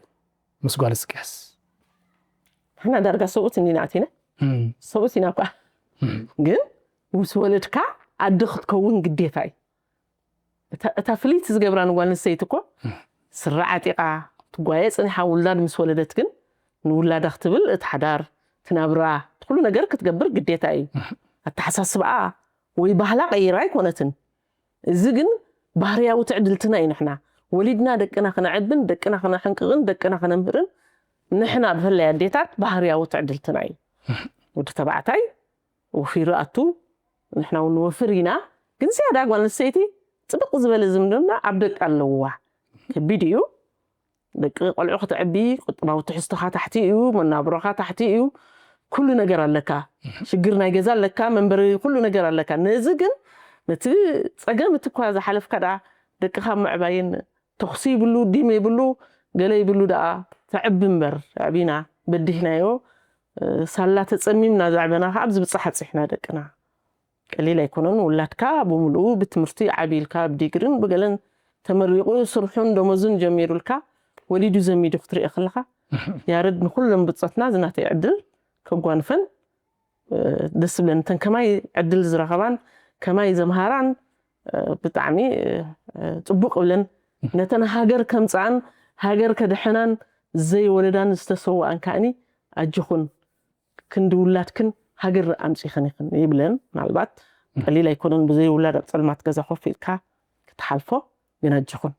ምስ ጓል እስቅያስ ንሕና ዳርጋ ሰብኡት እንዲና ኣቲና ሰብኡት ኢና እኳ ግን ምስ ወለድካ ኣደ ክትከውን ግዴታ እዩ እታ ፍልይቲ ዝገብራ ንጓል ኣንስተይቲ እኮ ስረ ዓጢቓ ትጓየ ፅኒሓ ውላድ ምስ ወለደት ግን ንውላዳ ክትብል እቲ ሓዳር ትናብራ ኩሉ ነገር ክትገብር ግዴታ እዩ ኣተሓሳስብኣ ወይ ባህላ ቀይራ ኣይኮነትን እዚ ግን ባህርያዊ ትዕድልትና እዩ ንሕና ወሊድና ደቅና ክነዕብን ደቅና ክነሕንቅቕን ደቅና ክነምህርን ንሕና ብፍላይ ኣዴታት ባህርያዊ ትዕድልትና እዩ ወዲ ተባዕታይ ወፊሩ ኣቱ ንሕና እውን ንወፍር ኢና ግን ዝያዳ ጓል ኣንስተይቲ ፅብቕ ዝበለ ዝምድና ኣብ ደቂ ኣለውዋ ከቢድ እዩ ደቂ ቆልዑ ክትዕቢ ቁጥባዊ ትሕዝቶኻ ታሕቲ እዩ መናብሮኻ ታሕቲ እዩ ኩሉ ነገር ኣለካ ሽግር ናይ ገዛ ኣለካ መንበሪ ኩሉ ነገር ኣለካ ነዚ ግን ነቲ ፀገም እቲ እኳ ዝሓለፍካ ደኣ ደቅኻ ምዕባይን ተኹሲ ይብሉ ዲም ይብሉ ገለ ይብሉ ደኣ ተዕቢ እምበር ኣዕቢና በዲህናዮ ሳላ ተፀሚምና ዘዕበና ከዓ ኣብዚ ብፃሕ ኣፅሕና ደቅና ቀሊል ኣይኮነን ውላድካ ብምሉኡ ብትምህርቲ ዓብይልካ ብዲግርን ብገለን ተመሪቑ ስርሑን ደሞዙን ጀሚሩልካ ወሊዱ ዘሚዱ ክትሪኦ ከለኻ ያረድ ንኩሎም ብፆትና ዝናተይ ዕድል ከጓንፈን ደስ ብለን እተን ከማይ ዕድል ዝረኸባን ከማይ ዘምሃራን ብጣዕሚ ፅቡቕ ብለን ነተን ሃገር ከምፅኣን ሃገር ከድሐናን ዘይወለዳን ዝተሰዋኣን ከዓኒ ኣጅኹን ክንዲ ውላድክን ሃገር ኣምፂኽን ኢኽን ይብለን ምናልባት ቀሊል ኣይኮነን ብዘይ ውላድ ኣብ ፀልማት ገዛ ኮፍ ኢልካ ክትሓልፎ ግን ኣጅኹን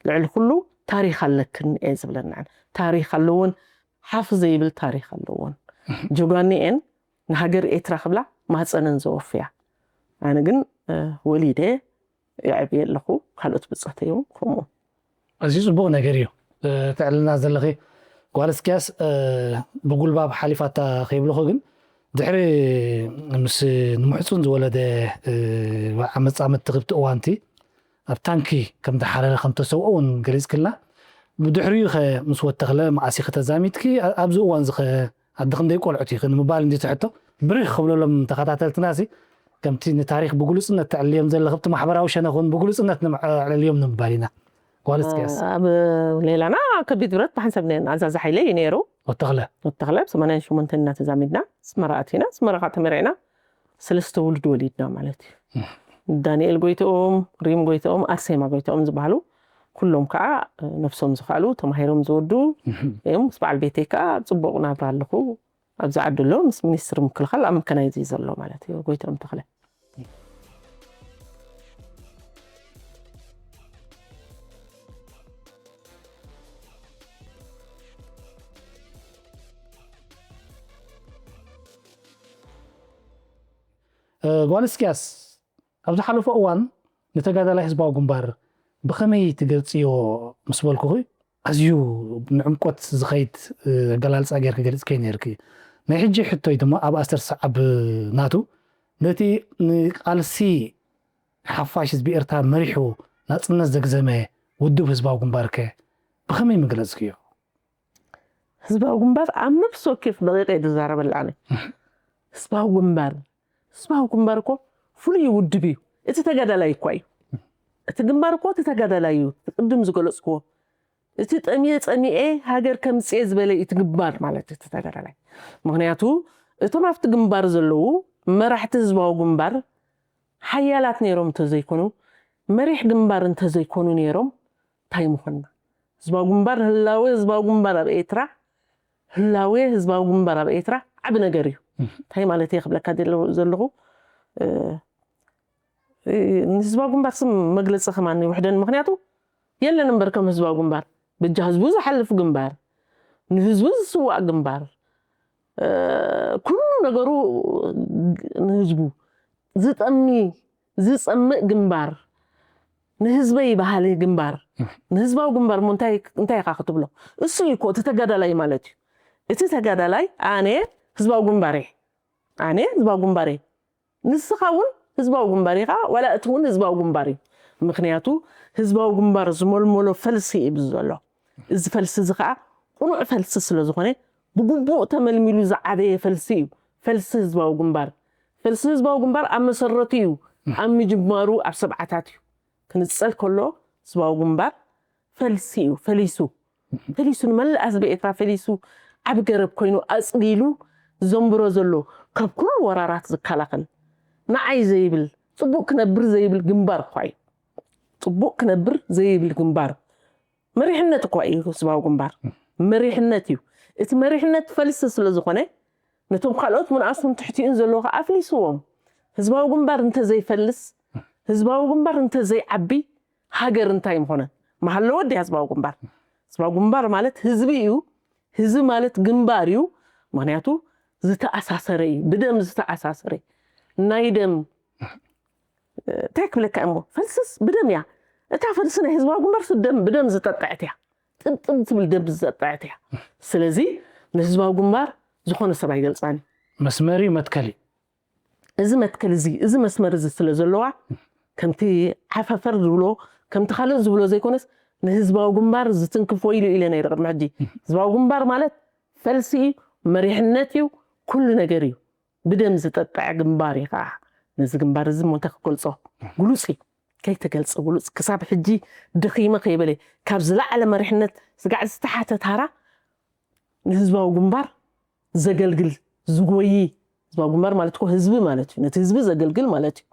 ልዕሊ ኩሉ ታሪኽ ኣለክን እየ ዝብለን ንዓን ታሪኽ ኣለወን ሓፍ ዘይብል ታሪኽ ኣለወን ጀጋኑ እየን ንሃገር ኤርትራ ክብላ ማህፀነን ዘወፍያ ኣነ ግን ወሊደ የዕብየ ኣለኹ ካልኦት ብፆተይ እውን ከምኡ ኣዝዩ ፅቡቕ ነገር እዩ ትዕልና ዘለኺ ጓል እስኪያስ ብጉልባብ ሓሊፋታ ከይብልኹ ግን ድሕሪ ምስ ንምሕፁን ዝወለደ ዓመፃ መትኽብቲ እዋንቲ ኣብ ታንኪ ከም ዝሓረረ ከም ተሰውኦ እውን ገሊፅክልና ብድሕሪኡ ከ ምስ ወተኽለ መዓስ ኢኺ ተዛሚድኪ ኣብዚ እዋን እዚ ከ ኣዲ ክንደይ ቆልዑት ኢኺ ንምባል እንዲ ትሕቶ ብሪኽ ክብለሎም ተኸታተልትና ሲ ከምቲ ንታሪኽ ብግሉጽነት ተዕልዮም ዘለኽብቲ ማሕበራዊ ሸነኹን ብግሉጽነት ንምዕልዮም ንምባል ኢና። ጓል እስኪያስ ኣብ ሌላና ከቢድ ብረት ብሓንሳብ ነን ኣዛዚ ሓይለ እዩ ነይሩ። ወተኽለ ወተኽለ ብ ሰማንያን ሸሞንተን ኢና ተዛሚድና ኣስመራ ኣቲና ኣስመራ ከዓ ተመሪዕና ሰለስተ ውሉድ ወሊድና ማለት እዩ። ዳንኤል ጎይትኦም፣ ሪም ጎይትኦም፣ ኣርሴማ ጎይትኦም ዝበሃሉ ኩሎም ከዓ ነብሶም ዝኸኣሉ ተማሂሮም ዝወዱ እዮም። ምስ በዓል ቤተይ ከዓ ኣብ ፅቡቕ ናብራ ኣለኹ። ኣብዚ ዓዲ ኣሎ ምስ ሚኒስትሪ ምክልኻል ኣብ መከናይዝ እዩ ዘሎ ማለት እዩ ጎይትኦም ተኽለ። ጓል እስኪያስ ኣብ ዝሓለፈ እዋን ንተጋዳላይ ህዝባዊ ግንባር ብኸመይ ትገልፅዮ ምስ በልኩኺ ኣዝዩ ንዕምቆት ዝኸይድ ኣገላልፃ ጌርኪ ገሊፅከይ ነይርኪ። ናይ ሕጂ ሕቶይ ድማ ኣብ ኣሰር ሰዓብ ናቱ ነቲ ንቃልሲ ሓፋሽ ህዝቢ ኤርትራ መሪሑ ናፅነት ዘግዘመ ውድብ ህዝባዊ ግንባርከ ብኸመይ ምገለፅክዮ? ህዝባዊ ግንባር ኣብ ነፍሲ ወከፍ ደቂቀ እየ ዝዛረበላ ኣነ። ህዝባዊ ግንባር ህዝባዊ ግንባር እኮ ፍሉይ ውድብ እዩ። እቲ ተጋዳላይ እኳ እዩ። እቲ ግንባር እኮ እቲ ተጋዳላይ እዩ። እቲ ቅድም ዝገለፅክዎ እቲ ጠሚየ ፀሚኤ ሃገር ከምፅኤ ዝበለ እዩ እቲ ግንባር ማለት እቲ ተጋዳላይ። ምክንያቱ እቶም ኣብቲ ግንባር ዘለዉ መራሕቲ ህዝባዊ ግንባር ሓያላት ነይሮም እንተዘይኮኑ መሪሕ ግንባር እንተዘይኮኑ ነይሮም እንታይ ምኾንና? ህዝባዊ ግንባር ህላወ ህዝባዊ ግንባር ኣብ ኤርትራ ህላወ ህዝባዊ ግንባር ኣብ ኤርትራ ዓቢ ነገር እዩ። እንታይ ማለት እየ ክብለካ ዘለኹ ንህዝባዊ ግንባር ስም መግለፂ ከማን ይውሕደን። ምክንያቱ የለን እምበር ከም ህዝባዊ ግንባር በጃ ህዝቡ ዝሓልፍ ግንባር ንህዝቡ ዝስዋእ ግንባር ኩሉ ነገሩ ንህዝቡ ዝጠሚ ዝፀምእ ግንባር ንህዝበይ በሃሊ ግንባር ንህዝባዊ ግንባር ሞ እንታይ ኢኻ ክትብሎ? እሱ እዩ እኮ እቲ ተጋዳላይ ማለት እዩ። እቲ ተጋዳላይ ኣነ ህዝባዊ ግንባር እየ። ኣነ ህዝባዊ ግንባር እየ። ንስኻ እውን ህዝባዊ ግንባር ኢኻ ዋላ እቲ እውን ህዝባዊ ግንባር እዩ። ምክንያቱ ህዝባዊ ግንባር ዝመልመሎ ፈልሲ እዩ ዘሎ። እዚ ፈልሲ እዚ ከዓ ቁኑዕ ፈልሲ ስለ ዝኾነ ብግቡእ ተመልሚሉ ዝዓበየ ፈልሲ እዩ። ፈልሲ ህዝባዊ ግንባር ፈልሲ ህዝባዊ ግንባር ኣብ መሰረቱ እዩ። ኣብ ምጅማሩ ኣብ ሰብዓታት እዩ ክንፀል ከሎ ህዝባዊ ግንባር ፈልሲ እዩ ፈሊሱ ፈሊሱ ንመላእ ህዝቢ ኤርትራ ፈሊሱ ዓቢ ገረብ ኮይኑ ኣፅሊሉ ዘንብሮ ዘሎ ካብ ኩሉ ወራራት ዝከላኸል ንዓይ ዘይብል ፅቡቅ ክነብር ዘይብል ግንባር እኳ እዩ። ፅቡቅ ክነብር ዘይብል ግንባር መሪሕነት እኳ እዩ ህዝባዊ ግንባር መሪሕነት እዩ። እቲ መሪሕነት ፈልሲ ስለ ዝኾነ ነቶም ካልኦት ምንኣሱን ትሕቲኡን ዘለዉ ከዓ ኣፍሊስዎም። ህዝባዊ ግንባር እንተዘይፈልስ ህዝባዊ ግንባር እንተዘይዓቢ ሃገር እንታይ ምኾነ? ምሃለወ ድያ ህዝባዊ ግንባር? ህዝባዊ ግንባር ማለት ህዝቢ እዩ። ህዝቢ ማለት ግንባር እዩ። ምክንያቱ ዝተኣሳሰረ እዩ፣ ብደም ዝተኣሳሰረ እዩ። ናይ ደም እንታይ ክብለካ እሞ ፈልስስ ብደም እያ። እታ ፈልሲ ናይ ህዝባዊ ግንባር ደም ብደም ዝጠጠዐት እያ። ጥብጥብ ትብል ደም ዝጠጠዐት እያ። ስለዚ ንህዝባዊ ግንባር ዝኾነ ሰብ ኣይገልፃን እዩ። መስመር እዩ መትከል እዩ። እዚ መትከል እዚ እዚ መስመር እዚ ስለ ዘለዋ ከምቲ ዓፈፈር ዝብሎ ከምቲ ካልእ ዝብሎ ዘይኮነስ ንህዝባዊ ግንባር ዝትንክፎ ኢሉ ኢለ ነይረ ቅድሚ ሕጂ። ህዝባዊ ግንባር ማለት ፈልሲ እዩ፣ መሪሕነት እዩ፣ ኩሉ ነገር እዩ። ብደም ዝጠጠዐ ግንባር እዩ ከዓ ነዚ ግንባር እዚ ሞ እንታይ ክገልፆ ግሉፅ እዩ። ከይተገልፀ ግሉፅ ክሳብ ሕጂ ደኺመ ከይበለ ካብ ዝለዓለ መሪሕነት ስጋዕ ዝተሓተ ታራ ንህዝባዊ ግንባር ዘገልግል ዝጎይ ህዝባዊ ግንባር ማለት እኮ ህዝቢ ማለት እዩ። ነቲ ህዝቢ ዘገልግል ማለት እዩ።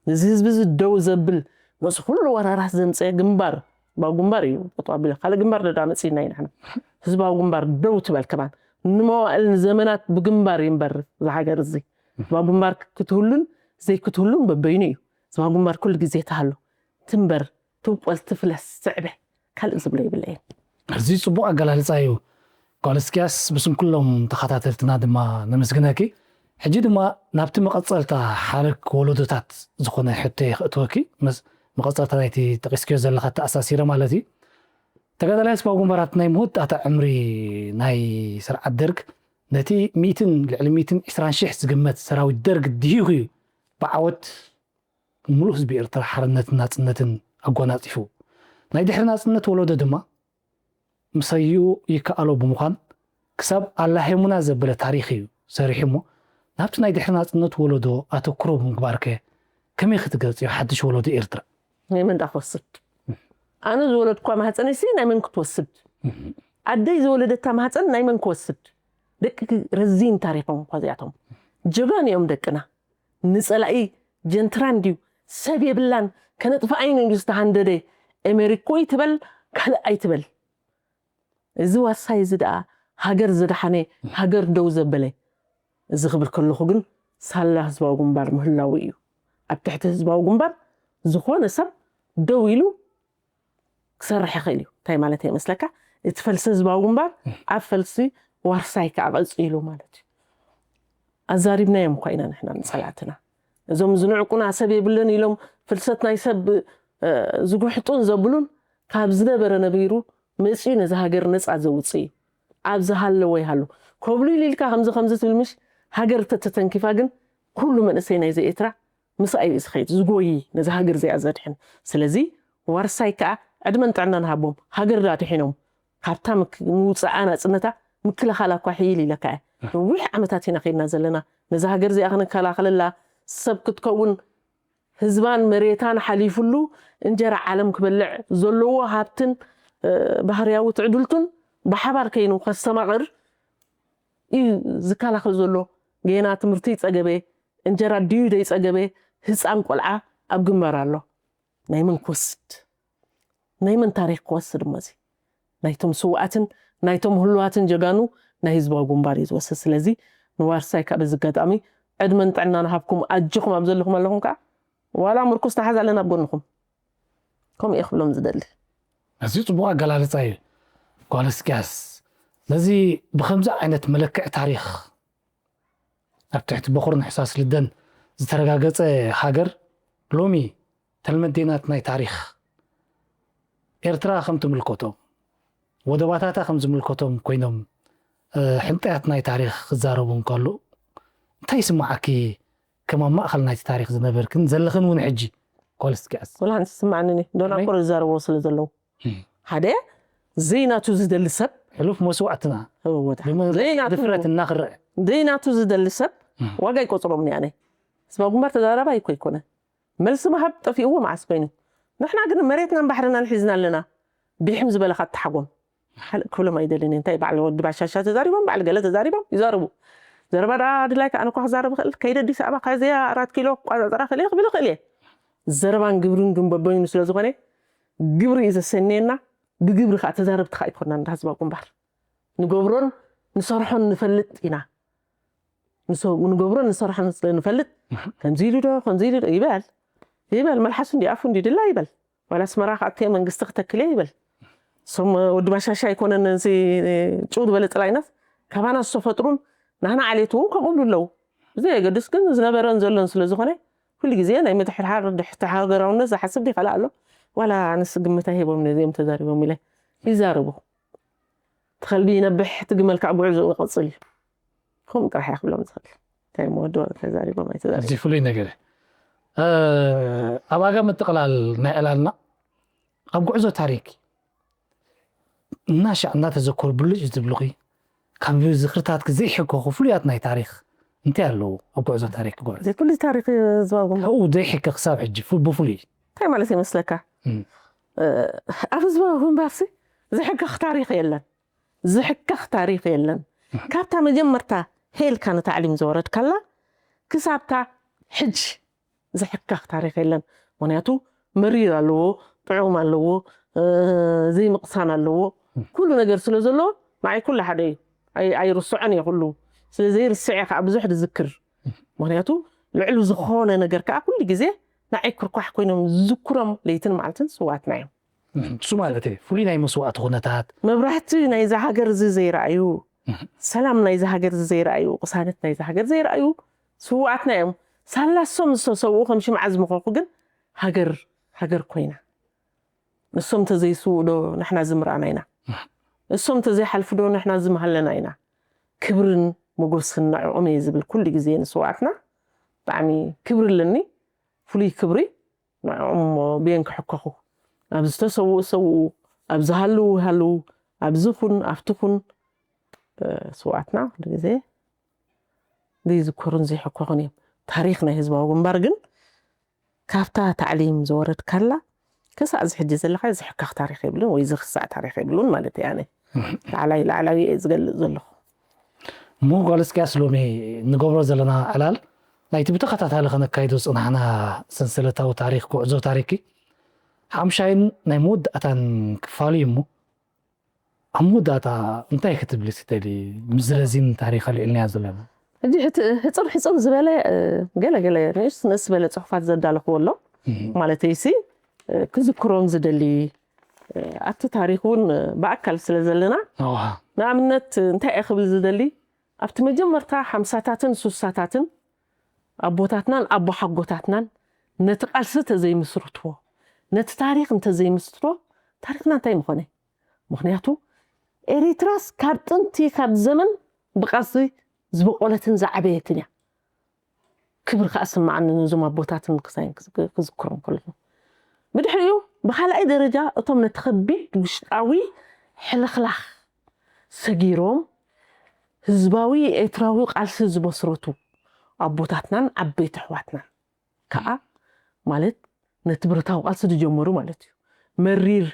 ነዚ ህዝቢ እዚ ደው ዘብል ነዚ ኩሉ ወራራት ዘምፀአ ግንባር ህዝባዊ ግንባር እዩ። ጠጠው ኣቢለ ካልእ ግንባር ደዳ መፂእና እዩ ንሕና ህዝባዊ ግንባር ደው ትበል ከማን ንመዋእል ንዘመናት ብግንባር እዩ እምበር እዚ ሃገር እዚ ህዝባዊ ግንባር ክትህሉን ዘይክትህሉን በበይኑ እዩ። ህዝባዊ ግንባር ኩሉ ግዜ ተሃሎ ትንበር ትውቆል ትፍለስ ትዕበ ካልእ ዝብሎ ይብለይን። እዚ ጽቡቕ ኣገላልጻ እዩ ጓል እስክያስ፣ ብስም ኩሎም ተኸታተልትና ድማ ነመስግነኪ። ሕጂ ድማ ናብቲ መቐጸልታ ሓረግ ወለዶታት ዝኾነ ሕቶየ ክእትወኪ፣ ምስ መቐጸልታ ናይቲ ጠቒስክዮ ዘለኻ ተኣሳሲረ ማለት እዩ። ተጋዳላይ ህዝባዊ ግንባራት ናይ መወዳእታ ዕምሪ ናይ ስርዓት ደርግ ነቲ ሚእትን ልዕሊ ሚእትን ዕስራን ሽሕ ዝግመት ሰራዊት ደርግ ድሂኹ እዩ ብዓወት ንሙሉእ ህዝቢ ኤርትራ ሓርነትን ናጽነትን ኣጓናጺፉ። ናይ ድሕሪ ናጽነት ወለዶ ድማ ምሳኡ ይከኣሎ ብምዃን ክሳብ ኣላሂሙና ዘበለ ታሪኽ እዩ ሰሪሑ እሞ ናብቲ ናይ ድሕሪ ናጽነት ወለዶ ኣተኩሮ ብምግባርከ ከመይ ክትገልጽዮ ሓድሽ ወለዶ ኤርትራ? ናይ መን ዳ ክወስድ? ኣነ ዝወለድኳ ማህፀነይሲ ናይ መን ክትወስድ? ኣደይ ዝወለደታ ማህፀን ናይ መን ክወስድ? ደቂ ረዚን ታሪኾም እኳ እዚኣቶም። ጀጋኑ እዮም ደቅና። ንፀላኢ ጀንትራን ድዩ ሰብ የብላን፣ ከነጥፍኣይን እዩ ዝተሃንደደ። ኤሜሪኮ ይትበል ካልእ ኣይትበል። እዚ ዋርሳይ እዚ ደኣ ሃገር ዝደሓነ፣ ሃገር ደው ዘበለ። እዚ ክብል ከለኹ ግን ሳላ ህዝባዊ ግንባር ምህላው እዩ። ኣብ ትሕቲ ህዝባዊ ግንባር ዝኾነ ሰብ ደው ኢሉ ክሰርሕ ይኽእል እዩ። እንታይ ማለት ይመስለካ? እቲ ፈልሲ ህዝባዊ ግንባር ኣብ ፈልሲ ዋርሳይ ከዓ ቀፂሉ ማለት እዩ። ኣዛሪብናዮም እኳ ኢና ንሕና ንፀላእትና። እዞም ዝንዕቁና ሰብ የብለን ኢሎም ፍልሰት ናይ ሰብ ዝጉሕጡን ዘብሉን ካብ ዝነበረ ነቢሩ መፂኡ ነዚ ሃገር ነፃ ዘውፅእ እዩ። ኣብ ዝሃለወ ይሃሉ። ኮብሊሉ ኢልካ ከምዚ ከምዚ ትብል ምሽ ሃገር ተተተንኪፋ ግን ኩሉ መንእሰይ ናይዚ ኤርትራ ምስኣ እዩ ዝኸይድ ዝጎይ ነዚ ሃገር እዚኣ ዘድሕን። ስለዚ ዋርሳይ ከዓ ዕድመን ጥዕናን ሃቦም ሃገር ዳ ድሒኖም ካብታ ምውፅኣ ናፅነታ ምክልኻላ እኳ ሕይል ኢለካ እየ። ነዊሕ ዓመታት ኢና ከይድና ዘለና ነዚ ሃገር እዚኣ ክንከላኸለላ ሰብ ክትከውን ህዝባን መሬታን ሓሊፉሉ እንጀራ ዓለም ክበልዕ ዘለዎ ሃብትን ባህርያዊ ትዕድልቱን ብሓባር ከይኑ ከስተማቕር እዩ ዝከላኸል ዘሎ። ጌና ትምህርቲ ይፀገበ፣ እንጀራ ድዩ ደይፀገበ ህፃን ቆልዓ ኣብ ግንባር ኣሎ። ናይ መን ክወስድ? ናይ መን ታሪኽ ክወስድ እሞ እዚ? ናይቶም ስውኣትን ናይቶም ህሉዋትን ጀጋኑ ናይ ህዝባዊ ግንባር እዩ ዝወስድ። ስለዚ ንዋርሳይ ካብ እዚ ኣጋጣሚ ዕድመን ጥዕናን ሃብኩም ኣጆኹም ኣብ ዘለኹም ኣለኹም ከዓ ዋላ ምርኩስ ንሓዝ ኣለና ኣብ ጎንኹም። ከምኡ እየ ክብሎም ዝደሊ። ኣዝዩ ጽቡቕ ኣገላልጻ እዩ ጓል እስቅያስ። ነዚ ብኸምዚ ዓይነት መለክዕ ታሪኽ ኣብ ትሕቲ በኹርን ሕሳስ ልደን ዝተረጋገጸ ሃገር ሎሚ ተልመዴናት ናይ ታሪኽ ኤርትራ ከም ትምልከቶም ወደባታታ ከም ዝምልከቶም ኮይኖም ሕንጠያት ናይ ታሪኽ ክዛረቡ እንከሉ እንታይ ይስምዓኪ? ከም ኣብ ማእኸል ናይቲ ታሪኽ ዝነበርክን ዘለኽን እውን ሕጂ ጓል እስቅያስ። ወላ ሓንቲ ዝስምዓኒ እኔ። ዶናቁር ዝዛረብዎ ስለ ዘለዉ። ሓደ ዘይናቱ ዝደሊ ሰብ ሕሉፍ መስዋዕትና ዘይናቱ እናክረአ ዘይናቱ ዝደሊ ሰብ ዋጋ ይቆፅሮም እኒኣነ ስማ ግንባር ተዛራባይ እኮ ይኮነ መልሲ መሃብ ጠፊእዎ መዓስ ኮይኑ ንሕና ግን መሬትናን ባሕርናን ሒዝና ኣለና። ቢሕም ዝበለካ ተሓጎም ሓልእ ክብሎም ኣይደልን እንታይ በዓል ወዲ ባሻሻ ተዛሪቦም በዓል ገለ ተዛሪቦም ይዛርቡ። ዘረባ ዳ ድላይ ከኣ ንኳ ክዛረብ ክእል ከይደ ኣዲስ ኣበባ ከዚያ ኣራት ኪሎ ቋፃፀራ ክእል ክብል ክእል እየ። ዘረባን ግብርን ግን በበይኑ ስለ ዝኾነ ግብሪ እዩ ዘሰንየና። ብግብሪ ከዓ ተዛረብቲ ከዓ ኣይኮና እንዳ ህዝባዊ ግንባር ንገብሮን ንሰርሖን ንፈልጥ ኢና። ንገብሮን ንሰርሖን ስለ ንፈልጥ ከምዚ ኢሉ ዶ ከምዚ ኢሉ ዶ ይበል ይበል መልሓሱ እንዲ ኣፉ እንዲ ድላ ይበል ዋላ ኣስመራ ክኣትየ መንግስቲ ክተክልየ ይበል። እሶም ወዲ ባሻሻ ኣይኮነን እዚ ጭው ዝበለ ጥላይናስ ካባና ዝተፈጥሩን ናህና ዓሌት እውን ከምኡ ብሉ ኣለዉ። ብዘየገድስ ግን ዝነበረን ዘሎን ስለ ዝኾነ ኩሉ ግዜ ናይ ምድሕርሓር ድሕቲ ሃገራውነት ዝሓስብ ዲኸላ ኣሎ። ዋላ ኣነስ ግምት ኣይህቦም ነዚኦም ተዛሪቦም ኢለ ይዛረቡ። እቲ ከልቢ ይነብሕ እቲ ግመል ከዓ ጉዕዞኡ ይቐፅል እዩ። ከምኡ ጥራሕ እየ ክብሎም ዝኽእል። እንታይ እሞ ወዲ ተዛሪቦም ኣይተዛሪቦም። እዚ ፍሉይ ነገር ኣብ ኣጋ ምጥቕላል ናይ ዕላልና ኣብ ጉዕዞ ታሪክ እናሻዕ እናተዘከሩ ብልጭ ዝብልኺ ካብ ዝኽርታትኪ ዘይሕከኹ ፍሉያት ናይ ታሪክ እንታይ ኣለዉ ኣብ ጉዕዞ ታሪክ ጉዕዞ ዘይፍሉይ ታሪክ ዝባጉም ኣብኡ ዘይሕከ ክሳብ ሕጂ ፉ- ብፍሉይ እንታይ ማለት ይመስለካ ኣብ ህዝባዊ ግንባርሲ ዝሕከኽ ታሪክ የለን ዝሕከኽ ታሪክ የለን ካብታ መጀመርታ ሄልካ ንታዕሊም ዝወረድካላ ክሳብታ ሕጂ ዝሕከኽ ታሪክ የለን ምክንያቱ መሪር ኣለዎ ጥዑም ኣለዎ ዘይምቕሳን ኣለዎ ኩሉ ነገር ስለ ዘለዎ ንዓይ ኩሉ ሓደ እዩ ኣይርስዖን እየ ኩሉ ስለ ዘይርስዕ እየ ከዓ ብዙሕ ዝዝክር ምክንያቱ ልዕሉ ዝኾነ ነገር ከዓ ኩሉ ግዜ ንዓይ ክርኳሕ ኮይኖም ዝዝክሮም ለይትን መዓልትን ስዋትና እዮም እሱ ማለት ፍሉይ ናይ መስዋእቲ ኩነታት መብራህቲ ናይዚ ሃገር እዚ ዘይረኣዩ ሰላም ናይዚ ሃገር እዚ ዘይረኣዩ ቅሳነት ናይዚ ሃገር ዘይረኣዩ ስውኣትና እዮም ሳላሶም ዝተሰውኡ ከም ሽምዓ ዝመኸኹ ግን ሃገር ሃገር ኮይና ንሶም ተዘይስውኡ ዶ ንሕና ዝምርኣና ኢና እሶም ተዘይሓልፉ ዶ ንሕና ዝምሃለና ኢና ክብርን ሞጎስን ንዕኦም እየ ዝብል ኩሉ ግዜ ንስውኣትና ብጣዕሚ ክብሪ ኣለኒ ፍሉይ ክብሪ ንዕኦም ብየን ክሕከኹ ኣብ ዝተሰውኡ ሰውኡ ኣብ ዝሃልዉ ሃልዉ ኣብዚ ኩን ኣብቲ ኩን ስውኣትና ኩሉ ግዜ ዘይዝከሩን ዘይሕከኹን እዮም። ታሪኽ ናይ ህዝባዊ ግንባር ግን ካብታ ታዕሊም ዝወረድካላ ክሳዕ እዚ ሕጂ ዘለኻ ዝሕከኽ ታሪኽ የብሉን ወይ ዝኽሳዕ ታሪኽ የብሉን ማለት እየ። ኣነ ላዕላይ ላዕላዊ እየ ዝገልጽ ዘለኹ። እሞ ጓል እስቅያስ፣ ሎሚ ንገብሮ ዘለና ዕላል ናይቲ ብተኸታታሊ ከነካይዶ ዝጽናሕና ሰንሰለታዊ ታሪኽ፣ ጉዕዞ ታሪኽኪ ሓምሻይን ናይ መወዳእታን ክፋሉ እዩ። እሞ ኣብ መወዳእታ እንታይ ክትብሊ ትደሊ? ምዝረዚን ታሪኽ ኣልዒልናያ ዘለና ሕጂ ሕቲ- ሕፅር ሕፅር ዝበለ እ፣ ገለ ገለ ንእስ ንእስ ዝበለ ፅሑፋት ዘዳለኽዎ ኣሎ። ማለተይሲ እ፣ ክዝክሮም ዝደሊ እ፣ ኣብቲ ታሪኽ እውን እ፣ ብኣካል ስለ ዘለና፣ ንኣብነት እንታይ እየ ክብል ዝደሊ፣ ኣብቲ መጀመርታ ሓምሳታትን ሱሳታትን ኣቦታትናን ኣቦሓጎታትናን ነቲ ቃልሲ እንተዘይምስርትዎ፣ ነቲ ታሪኽ እንተዘይምስርትዎ፣ ታሪኽና እንታይ ምኾነ? ምኽንያቱ ኤሪትራስ ካብ ጥንቲ ካብ ዘመን ብቃልሲ ዝበቆለትን ዝዓበየትን እያ። ክብሪ ከዓ ስማዓኒ ነዞም ኣቦታትን ክሳይን ክዝክሮም ከለኹ። ብድሕሪኡ ብካልኣይ ደረጃ እቶም ነቲ ከቢድ ውሽጣዊ ሕልኽላኽ ሰጊሮም ህዝባዊ ኤርትራዊ ቃልሲ ዝመስረቱ ኣቦታትናን ዓበይቲ ኣሕዋትናን ከዓ ማለት ነቲ ብረታዊ ቃልሲ ዝጀመሩ ማለት እዩ። መሪር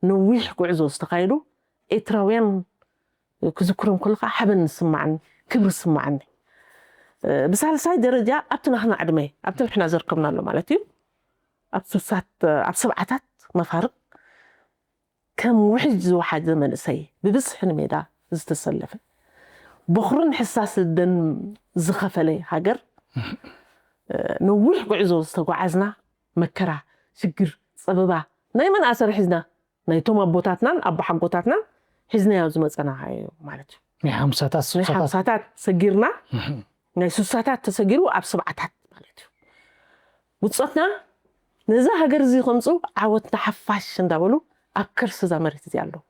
ነዊሕ ጉዕዞ ዝተኻየዱ ኤርትራውያን ክዝክሮም ከለካ ሓበን ዝስማዓኒ ክብሪ ዝስማዓኒ። ብሳልሳይ ደረጃ ኣብቲ ናህና ዕድመ ኣብቲ ንሕና ዘርከብናሎ ማለት እዩ ኣብ ስሳት ኣብ ሰብዓታት መፋርቅ ከም ውሕጅ ዝወሓዘ መንእሰይ ብብዝሒ ንሜዳ ዝተሰለፈ በኹርን ሕሳስ ደም ዝኸፈለ ሃገር ነዊሕ ጉዕዞ ዝተጓዓዝና መከራ ሽግር ፀበባ ናይ መን ኣሰር ሒዝና ናይቶም ኣቦታትናን ኣቦሓጎታትናን ሒዝናዮ ዝመፀናዮ ማለት እዩ። ናይ ሓምሳታት ናይ ሓምሳታት ሰጊርና ናይ ሱሳታት ተሰጊሩ ኣብ ሰብዓታት ማለት እዩ። ውፅኦትና ነዛ ሃገር እዚ ከምፁ ዓወትና ሓፋሽ እንዳበሉ ኣብ ከርሲ እዛ መሬት እዚ ኣለዉ።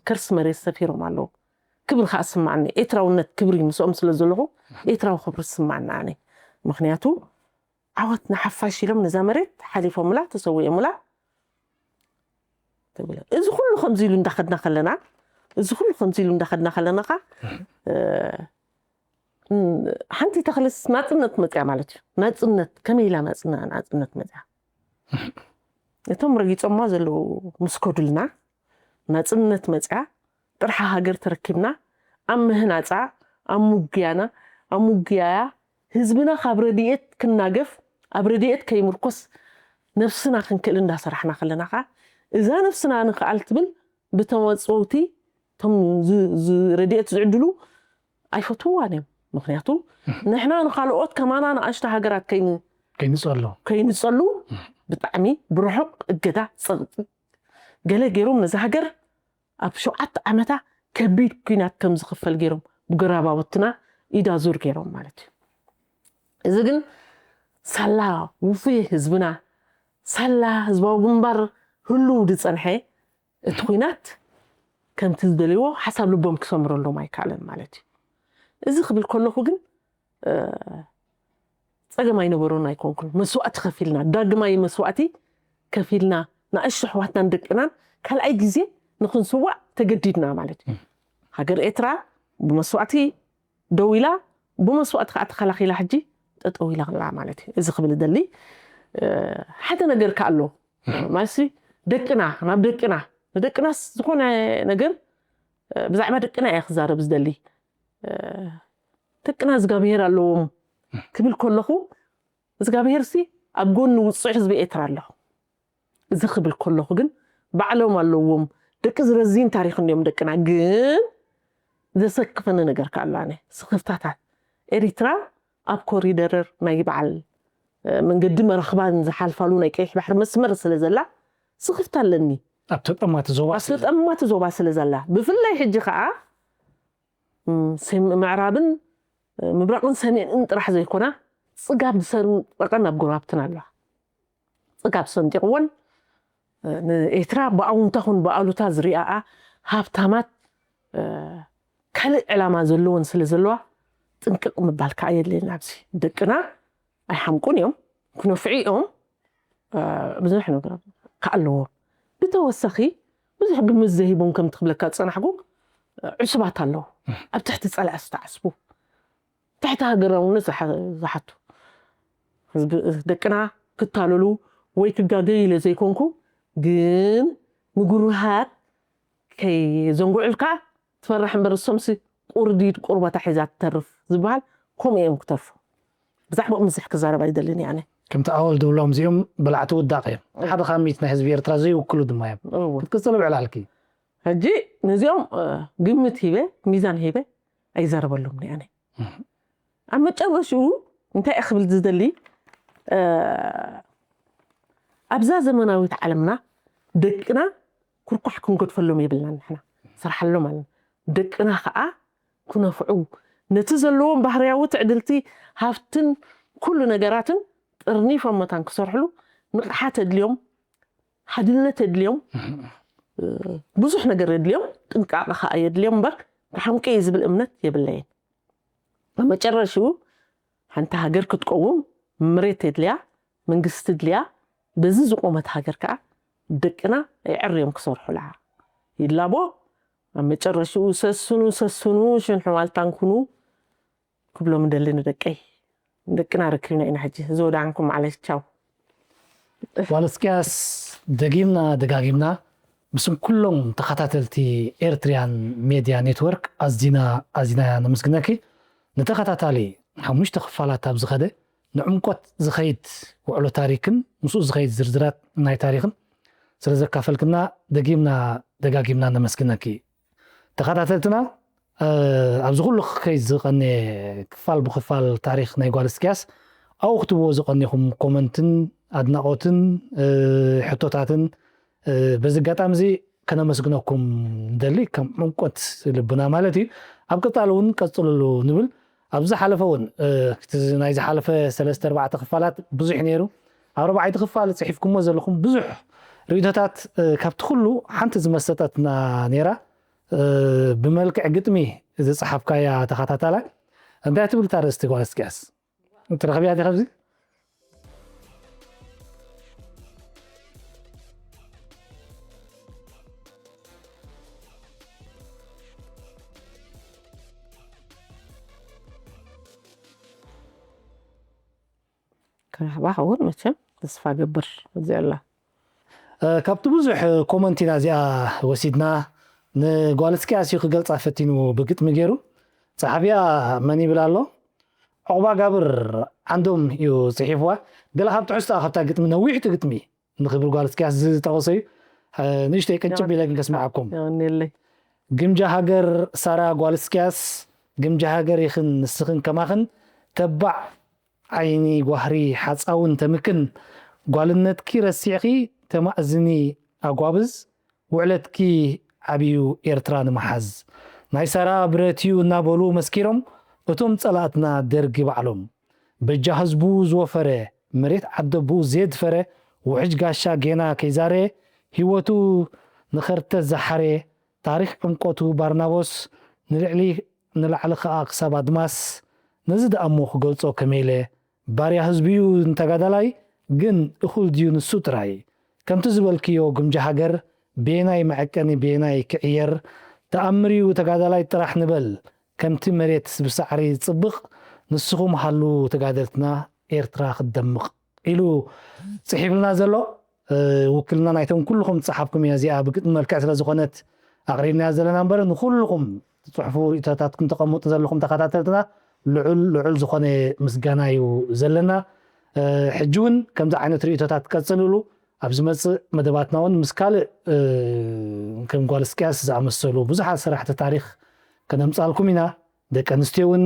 ከርሲ መሬት ሰፊሮም ኣለዉ። ክብሪ ከዓ ስማዓኒ ኤርትራውነት ክብሪ ምስኦም ስለ ዘለኹ ኤርትራዊ ክብሪ ስማዓኒ ኣነ። ምክንያቱ ዓወትና ሓፋሽ ኢሎም ነዛ መሬት ሓሊፎምላ ተሰዊኦምላ። እዚ ኩሉ ከምዚ ኢሉ እንዳኸድና ከለና እዚ ኩሉ ከምዚ ኢሉ እንዳኸድና ከለና ካ ሓንቲ ተኽልስ ናፅነት መፅያ ማለት እዩ። ናፅነት ከመይ ኢላ ናፅነት መፅያ? እቶም ረጊፆማ ዘለዉ ምስ ከዱልና ናፅነት መፅያ ጥርሓ ሃገር ተረኪብና ኣብ ምህናፃ ኣብ ሙጉያና ኣብ ሙጉያያ ህዝብና ካብ ረድኤት ክናገፍ ኣብ ረድኤት ከይምርኮስ ነብስና ክንክእል እንዳሰራሕና ከለና ከዓ እዛ ነብስና ንክኣል ትብል ብተመፀውቲ እቶም ረድኤት ዝዕድሉ ኣይፈትውዋን እዮም። ምክንያቱ ንሕና ንካልኦት ከማና ንኣሽተ ሃገራት ከይንፀሉ ብጣዕሚ ብርሑቕ እገዳ ፀቕጢ ገለ ገይሮም ነዚ ሃገር ኣብ ሸውዓተ ዓመታ ከቢድ ኩናት ከም ዝኽፈል ገይሮም ብጎረባብትና ኢዳ ዙር ገይሮም ማለት እዩ። እዚ ግን ሳላ ውፉይ ህዝብና ሳላ ህዝባዊ ግንባር ህልው ዝፀንሐ እቲ ኩናት ከምቲ ዝደልይዎ ሓሳብ ልቦም ክሰምረሎም ኣይከኣለን ማለት እዩ። እዚ ክብል ከለኹ ግን ጸገም ኣይነበሮን ኣይኮንኩን። መስዋእቲ ከፊልና ዳግማይ መስዋእቲ ከፊልና ንኣሽቱ ኣሕዋትናን ደቅናን ካልኣይ ግዜ ንክንስዋእ ተገዲድና ማለት እዩ። ሃገር ኤርትራ ብመስዋእቲ ደው ኢላ ብመስዋእቲ ከዓ ተኸላኺላ ሕጂ ጠጠው ኢላ ኣላ ማለት እዩ። እዚ ክብል ደሊ ሓደ ነገር ከዓ ኣሎ ማለት ደቅና ናብ ደቅና ንደቅናስ ዝኾነ ነገር ብዛዕባ ደቅና እየ ክዛረብ ዝደሊ። ደቅና እዝጋብሄር ኣለዎም ክብል ከለኹ እዝጋብሄር ሲ ኣብ ጎኒ ውፁዕ ህዝቢ ኤርትራ ኣሎ። እዚ ክብል ከለኹ ግን ባዕሎም ኣለዎም ደቂ ዝረዚን ታሪኽ እንዲዮም ደቅና። ግን ዘሰክፈኒ ነገር ከኣላነ ስኽፍታታት ኤሪትራ ኣብ ኮሪደር ናይ በዓል መንገዲ መረኽባን ዝሓልፋሉ ናይ ቀይሕ ባሕሪ መስመር ስለ ዘላ ስኽፍታ ኣለኒ። ኣብ ተጠማቲ ዞባ ኣብ ተጠማቲ ዞባ ስለ ዘላ ብፍላይ ሕጂ ከዓ ምዕራብን ምብራቕን ሰሜንን ጥራሕ ዘይኮና ፅጋብ ዝሰንጠቐን ኣብ ጎረባብትና ኣለዋ። ፅጋብ ሰንጢቕወን ንኤርትራ ብኣውንታ ኹን ብኣሉታ ዝሪኣኣ ሃብታማት ካልእ ዕላማ ዘለወን ስለ ዘለዋ ጥንቅቕ ምባል ከዓ የድልየና። ኣብዚ ደቅና ኣይሓምቁን እዮም፣ ክነፍዑ እዮም፣ ብዙሕ ነገር ከዓ ኣለዎም። ብተወሳኺ ብዙሕ ግምት ዘሂቦም ከም ትብለካ ዝፀናሕኩ ዕሱባት ኣለዉ ኣብ ትሕቲ ፀላኢ ዝተዓስቡ ትሕቲ ሃገራውነት ዝሓ- ዝሓቱ ህዝቢ ደቅና ክታለሉ ወይ ክጋገዩ ኢለ ዘይኮንኩ፣ ግን ንጉሩሃት ከይዘንጉዑልካ ትፈርሕ እምበር፣ እሶምሲ ቁርዲድ ቁርበታ ሒዛ ትተርፍ ዝበሃል ከምኡ እዮም ክተርፉ። ብዛዕባኦም ብዙሕ ክዛረብ ኣይደልን እየ ኣነ። ከምቲ ኣወል ድብሎም እዚኦም በላዕቲ ውዳቕ እዮም። ሓደ ካብ ሚእቲ ናይ ህዝቢ ኤርትራ ዘይውክሉ ድማ እዮም። እወ። ክትቅጽሊ ብዕላልኪ። ሕጂ ነዚኦም ግምት ሂበ፣ ሚዛን ሂበ ኣይዛረበሎም እየ ኣነ። ኣብ መጨረሽኡ እንታይ እየ ክብል ዝደሊ፣ ኣብዛ ዘመናዊት ዓለምና ደቅና ኩርኳሕ ክንገድፈሎም የብልና። ንሕና ስርሓሎም ኣለና። ደቅና ከዓ ክነፍዑ፣ ነቲ ዘለዎም ባህርያዊ ትዕድልቲ፣ ሃፍትን ኩሉ ነገራትን ጥርኒፎም መታን ክሰርሕሉ ንቕሓት የድልዮም፣ ሓድነት የድልዮም፣ ብዙሕ ነገር የድልዮም፣ ጥንቃቐ ከዓ የድልዮም እምበር ክሓምቂ እዩ ዝብል እምነት የብለይን። ኣብ መጨረሽኡ ሓንቲ ሃገር ክትቀውም መሬት የድልያ፣ መንግስቲ ድልያ። በዚ ዝቆመት ሃገር ከዓ ደቅና የዕርዮም ክሰርሑላ ይላቦ። ኣብ መጨረሽኡ ሰስኑ ሰስኑ ሽንሕዋልታን ኩኑ ክብሎም እደሊ ንደቀይ። ንደቅና ረኪብና ኢና ሕጂ። እዚ ወዳዓንኩም ዓለሽ ቻው። ጓል እስቅያስ ደጊምና ደጋጊምና ብስም ኩሎም ተኸታተልቲ ኤርትርያን ሜድያ ኔትወርክ ኣዚና ኣዚና ነመስግነኪ። ንተኸታታሊ ሓሙሽተ ክፋላት ኣብ ዝኸደ ንዕምቆት ዝኸይድ ውዕሎ ታሪክን ምስኡ ዝኸይድ ዝርዝራት ናይ ታሪክን ስለ ዘካፈልክና ደጊምና ደጋጊምና ነመስግነኪ። ተኸታተልትና ኣብዚ ኩሉ ክከይ ዝቐነ ክፋል ብክፋል ታሪክ ናይ ጓል እስቅያስ ኣብኡ ክትብዎ ዝቐኒኹም ኮመንትን ኣድናቆትን ሕቶታትን በዚ ኣጋጣሚ እዚ ከነመስግነኩም ንደሊ ከም ዕምቆት ልብና ማለት እዩ። ኣብ ቀጻሊ እውን ቀጽልሉ ንብል። ኣብ ዝሓለፈ እውን እቲ ናይ ዝሓለፈ ሰለስተ ኣርባዕተ ክፋላት ብዙሕ ነይሩ። ኣብ ረብዓይቲ ክፋል ጽሒፍኩሞ ዘለኹም ብዙሕ ርእይቶታት ካብቲ ኩሉ ሓንቲ ዝመሰጠትና ነይራ። ብመልክዕ ግጥሚ ዝጸሓፍካያ ተኸታታላይ እንታይ ትብል እታ ርእስቲ ጓል እስቅያስ? ትረኽብያ ዲኻ ኣብዚ? ክረኽባ ክውን መቸም ተስፋ ገብር እዚኣ ኣላ። ካብቲ ብዙሕ ኮመንት ኢና እዚኣ ወሲድና። ንጓል እስቅያስ እዩ ክገልጻ ፈቲኑ ብግጥሚ ገይሩ። ጸሓፊያ መን ይብል ኣሎ? ዑቕባ ጋብር ዓንዶም እዩ ጽሒፍዋ። ገለ ካብ ትሕዝቶኣ ካብታ ግጥሚ ነዊሕቲ ግጥሚ ንኽብሪ ጓል እስቅያስ ዝጠቐሶ እዩ። ንእሽተይ ቅንጭብ ኢለ ግን ከስምዓኩም። የቐንየለይ። ግምጃ ሃገር ሳራ ጓል እስቅያስ ግምጃ ሃገር ኢኽን ንስኽን ከማኽን ተባዕ ዓይኒ ጓህሪ ሓፃውን ተምክን ጓልነትኪ ረሲዕኺ ተማእዝኒ ኣጓብዝ ውዕለትኪ ዓብዩ ኤርትራ ንምሓዝ ናይ ሳራ ብረትዩ እናበሉ መስኪሮም እቶም ፀላእትና ደርጊ ባዕሎም በጃ ህዝቡ ዝወፈረ መሬት ዓደቡ ዘየድፈረ ውሕጅ ጋሻ ጌና ከይዛረየ ህይወቱ ንኸርተት ዝሓረየ ታሪኽ ዕምቆቱ ባርናቦስ ንልዕሊ ንላዕሊ ኸኣ ክሳብ ኣድማስ ነዚ ደኣሞ ክገልጾ ከመይ ኢለ ባርያ ህዝቢ'ዩ ንተጋዳላይ ግን እኹል ድዩ ንሱ ጥራይ ከምቲ ዝበልክዮ ግምጃ ሃገር በየናይ መዐቀኒ በየናይ ክዕየር ተኣምር'ዩ ተጋዳላይ ጥራሕ ንበል ከምቲ መሬት ብሳዕሪ ዝጽብቕ ንስኹም ሃልዉ ተጋደልትና ኤርትራ ክትደምቕ ኢሉ ጽሒፍልና ዘሎ ውክልና ናይቶም ኩልኹም ዝጸሓፍኩም እያ እዚኣ ብግጥሚ መልክዕ ስለ ዝኾነት ኣቕሪብናያ ዘለና እምበር ንኹልኹም ትጽሕፉ ርእይቶታትኩም ተቐምጡ ዘለኹም ተኸታተልትና ልዑል ልዑል ዝኾነ ምስጋና እዩ ዘለና። ሕጂ እውን ከምዚ ዓይነት ርእይቶታት ቀጽልሉ ኣብ ዝመጽእ መደባትና እውን ምስ ካልእ ከም ጓል እስቅያስ ዝኣመሰሉ ብዙሓት ሰራሕቲ ታሪኽ ከነምጻልኩም ኢና። ደቂ ኣንስትዮ እውን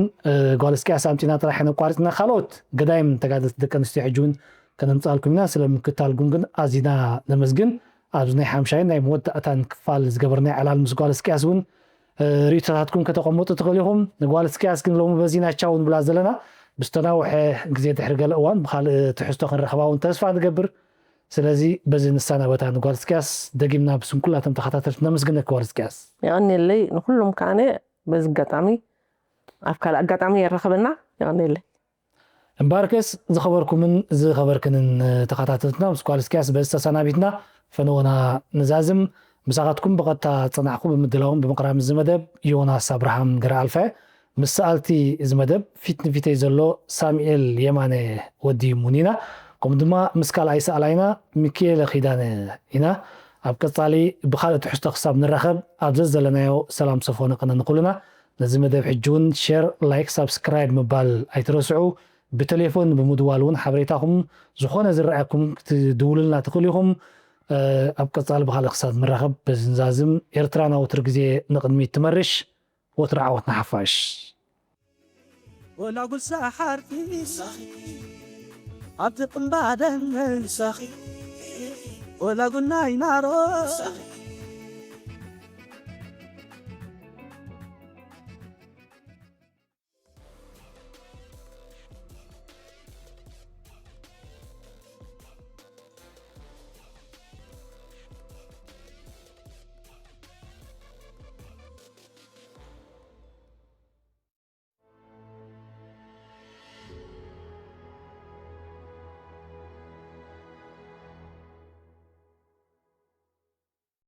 ጓል እስቅያስ ኣምጺና ጥራሕ ነቋርጽና ካልኦት ገዳይም ተጋደልቲ ደቂ ኣንስትዮ ሕጂ እውን ከነምጻልኩም ኢና። ስለ ምክታልኩም ግን ኣዚና ነመስግን። ኣብዚ ናይ ሓምሻይን ናይ መወዳእታን ክፋል ዝገበርናይ ዕላል ምስ ጓል እስቅያስ እውን ርእይቶታትኩም ከተቐምጡ ትኽእሉ ኢኹም። ንጓል እስቅያስ ግን ሎሚ በዚና ቻው ንብላ ዘለና ብዝተናውሐ ግዜ ድሕሪ ገለ እዋን ብካልእ ትሕዝቶ ክንረኽባ እውን ተስፋ ንገብር። ስለዚ በዚ ንሳና በታ ንጓል እስቅያስ ደጊምና ብስም ኩላቶም ተኸታተልቲ ነመስግነኪ ጓል እስቅያስ። የቐንየለይ ንኩሉም ከኣነ በዚ ኣጋጣሚ ኣብ ካልእ ኣጋጣሚ የራኽበና። የቐንየለይ። እምበኣርከስ ዝኸበርኩምን ዝኸበርክንን ተኸታተልትና ምስ ጓል እስቅያስ በዚ ተሰናቢትና ፈነወና ንዛዝም። ምሳኻትኩም ብቐጥታ ጸናሕኩ ብምድላውን ብምቕራብን እዚ መደብ ዮናስ ኣብርሃም ገረኣልፋ። ምስ ሰኣልቲ እዚ መደብ ፊት ንፊተይ ዘሎ ሳሙኤል የማነ ወዲ ሙኒና፣ ከምኡ ድማ ምስ ካልኣይ ሰኣላይና ሚኪኤለ ኪዳነ ኢና። ኣብ ቀጻሊ ብኻልእ ትሕዝቶ ክሳብ ንራኸብ ኣብ ዘዘለናዮ ሰላም ሰፎነ ቅነ ንኹልና። ነዚ መደብ ሕጂ እውን ሼር፣ ላይክ፣ ሳብስክራይብ ምባል ኣይትረስዑ። ብቴሌፎን ብምድዋል እውን ሓበሬታኹም ዝኾነ ዝረኣየኩም ክትድውሉልና ትኽእሉ ኢኹም። ኣብ ቀጻሊ ብኻልእ ክሳብ ንራኸብ በዚ ንዛዝም። ኤርትራ ናውትር ግዜ ንቕድሚት ትመርሽ። ወትሩ ዓወት ንሓፋሽ። ወላ ጉሳ ሓርቲ ሳኺ ኣብቲ ቅምባደን ሳኺ ወላ ጉናይ ናሮ ሳኺ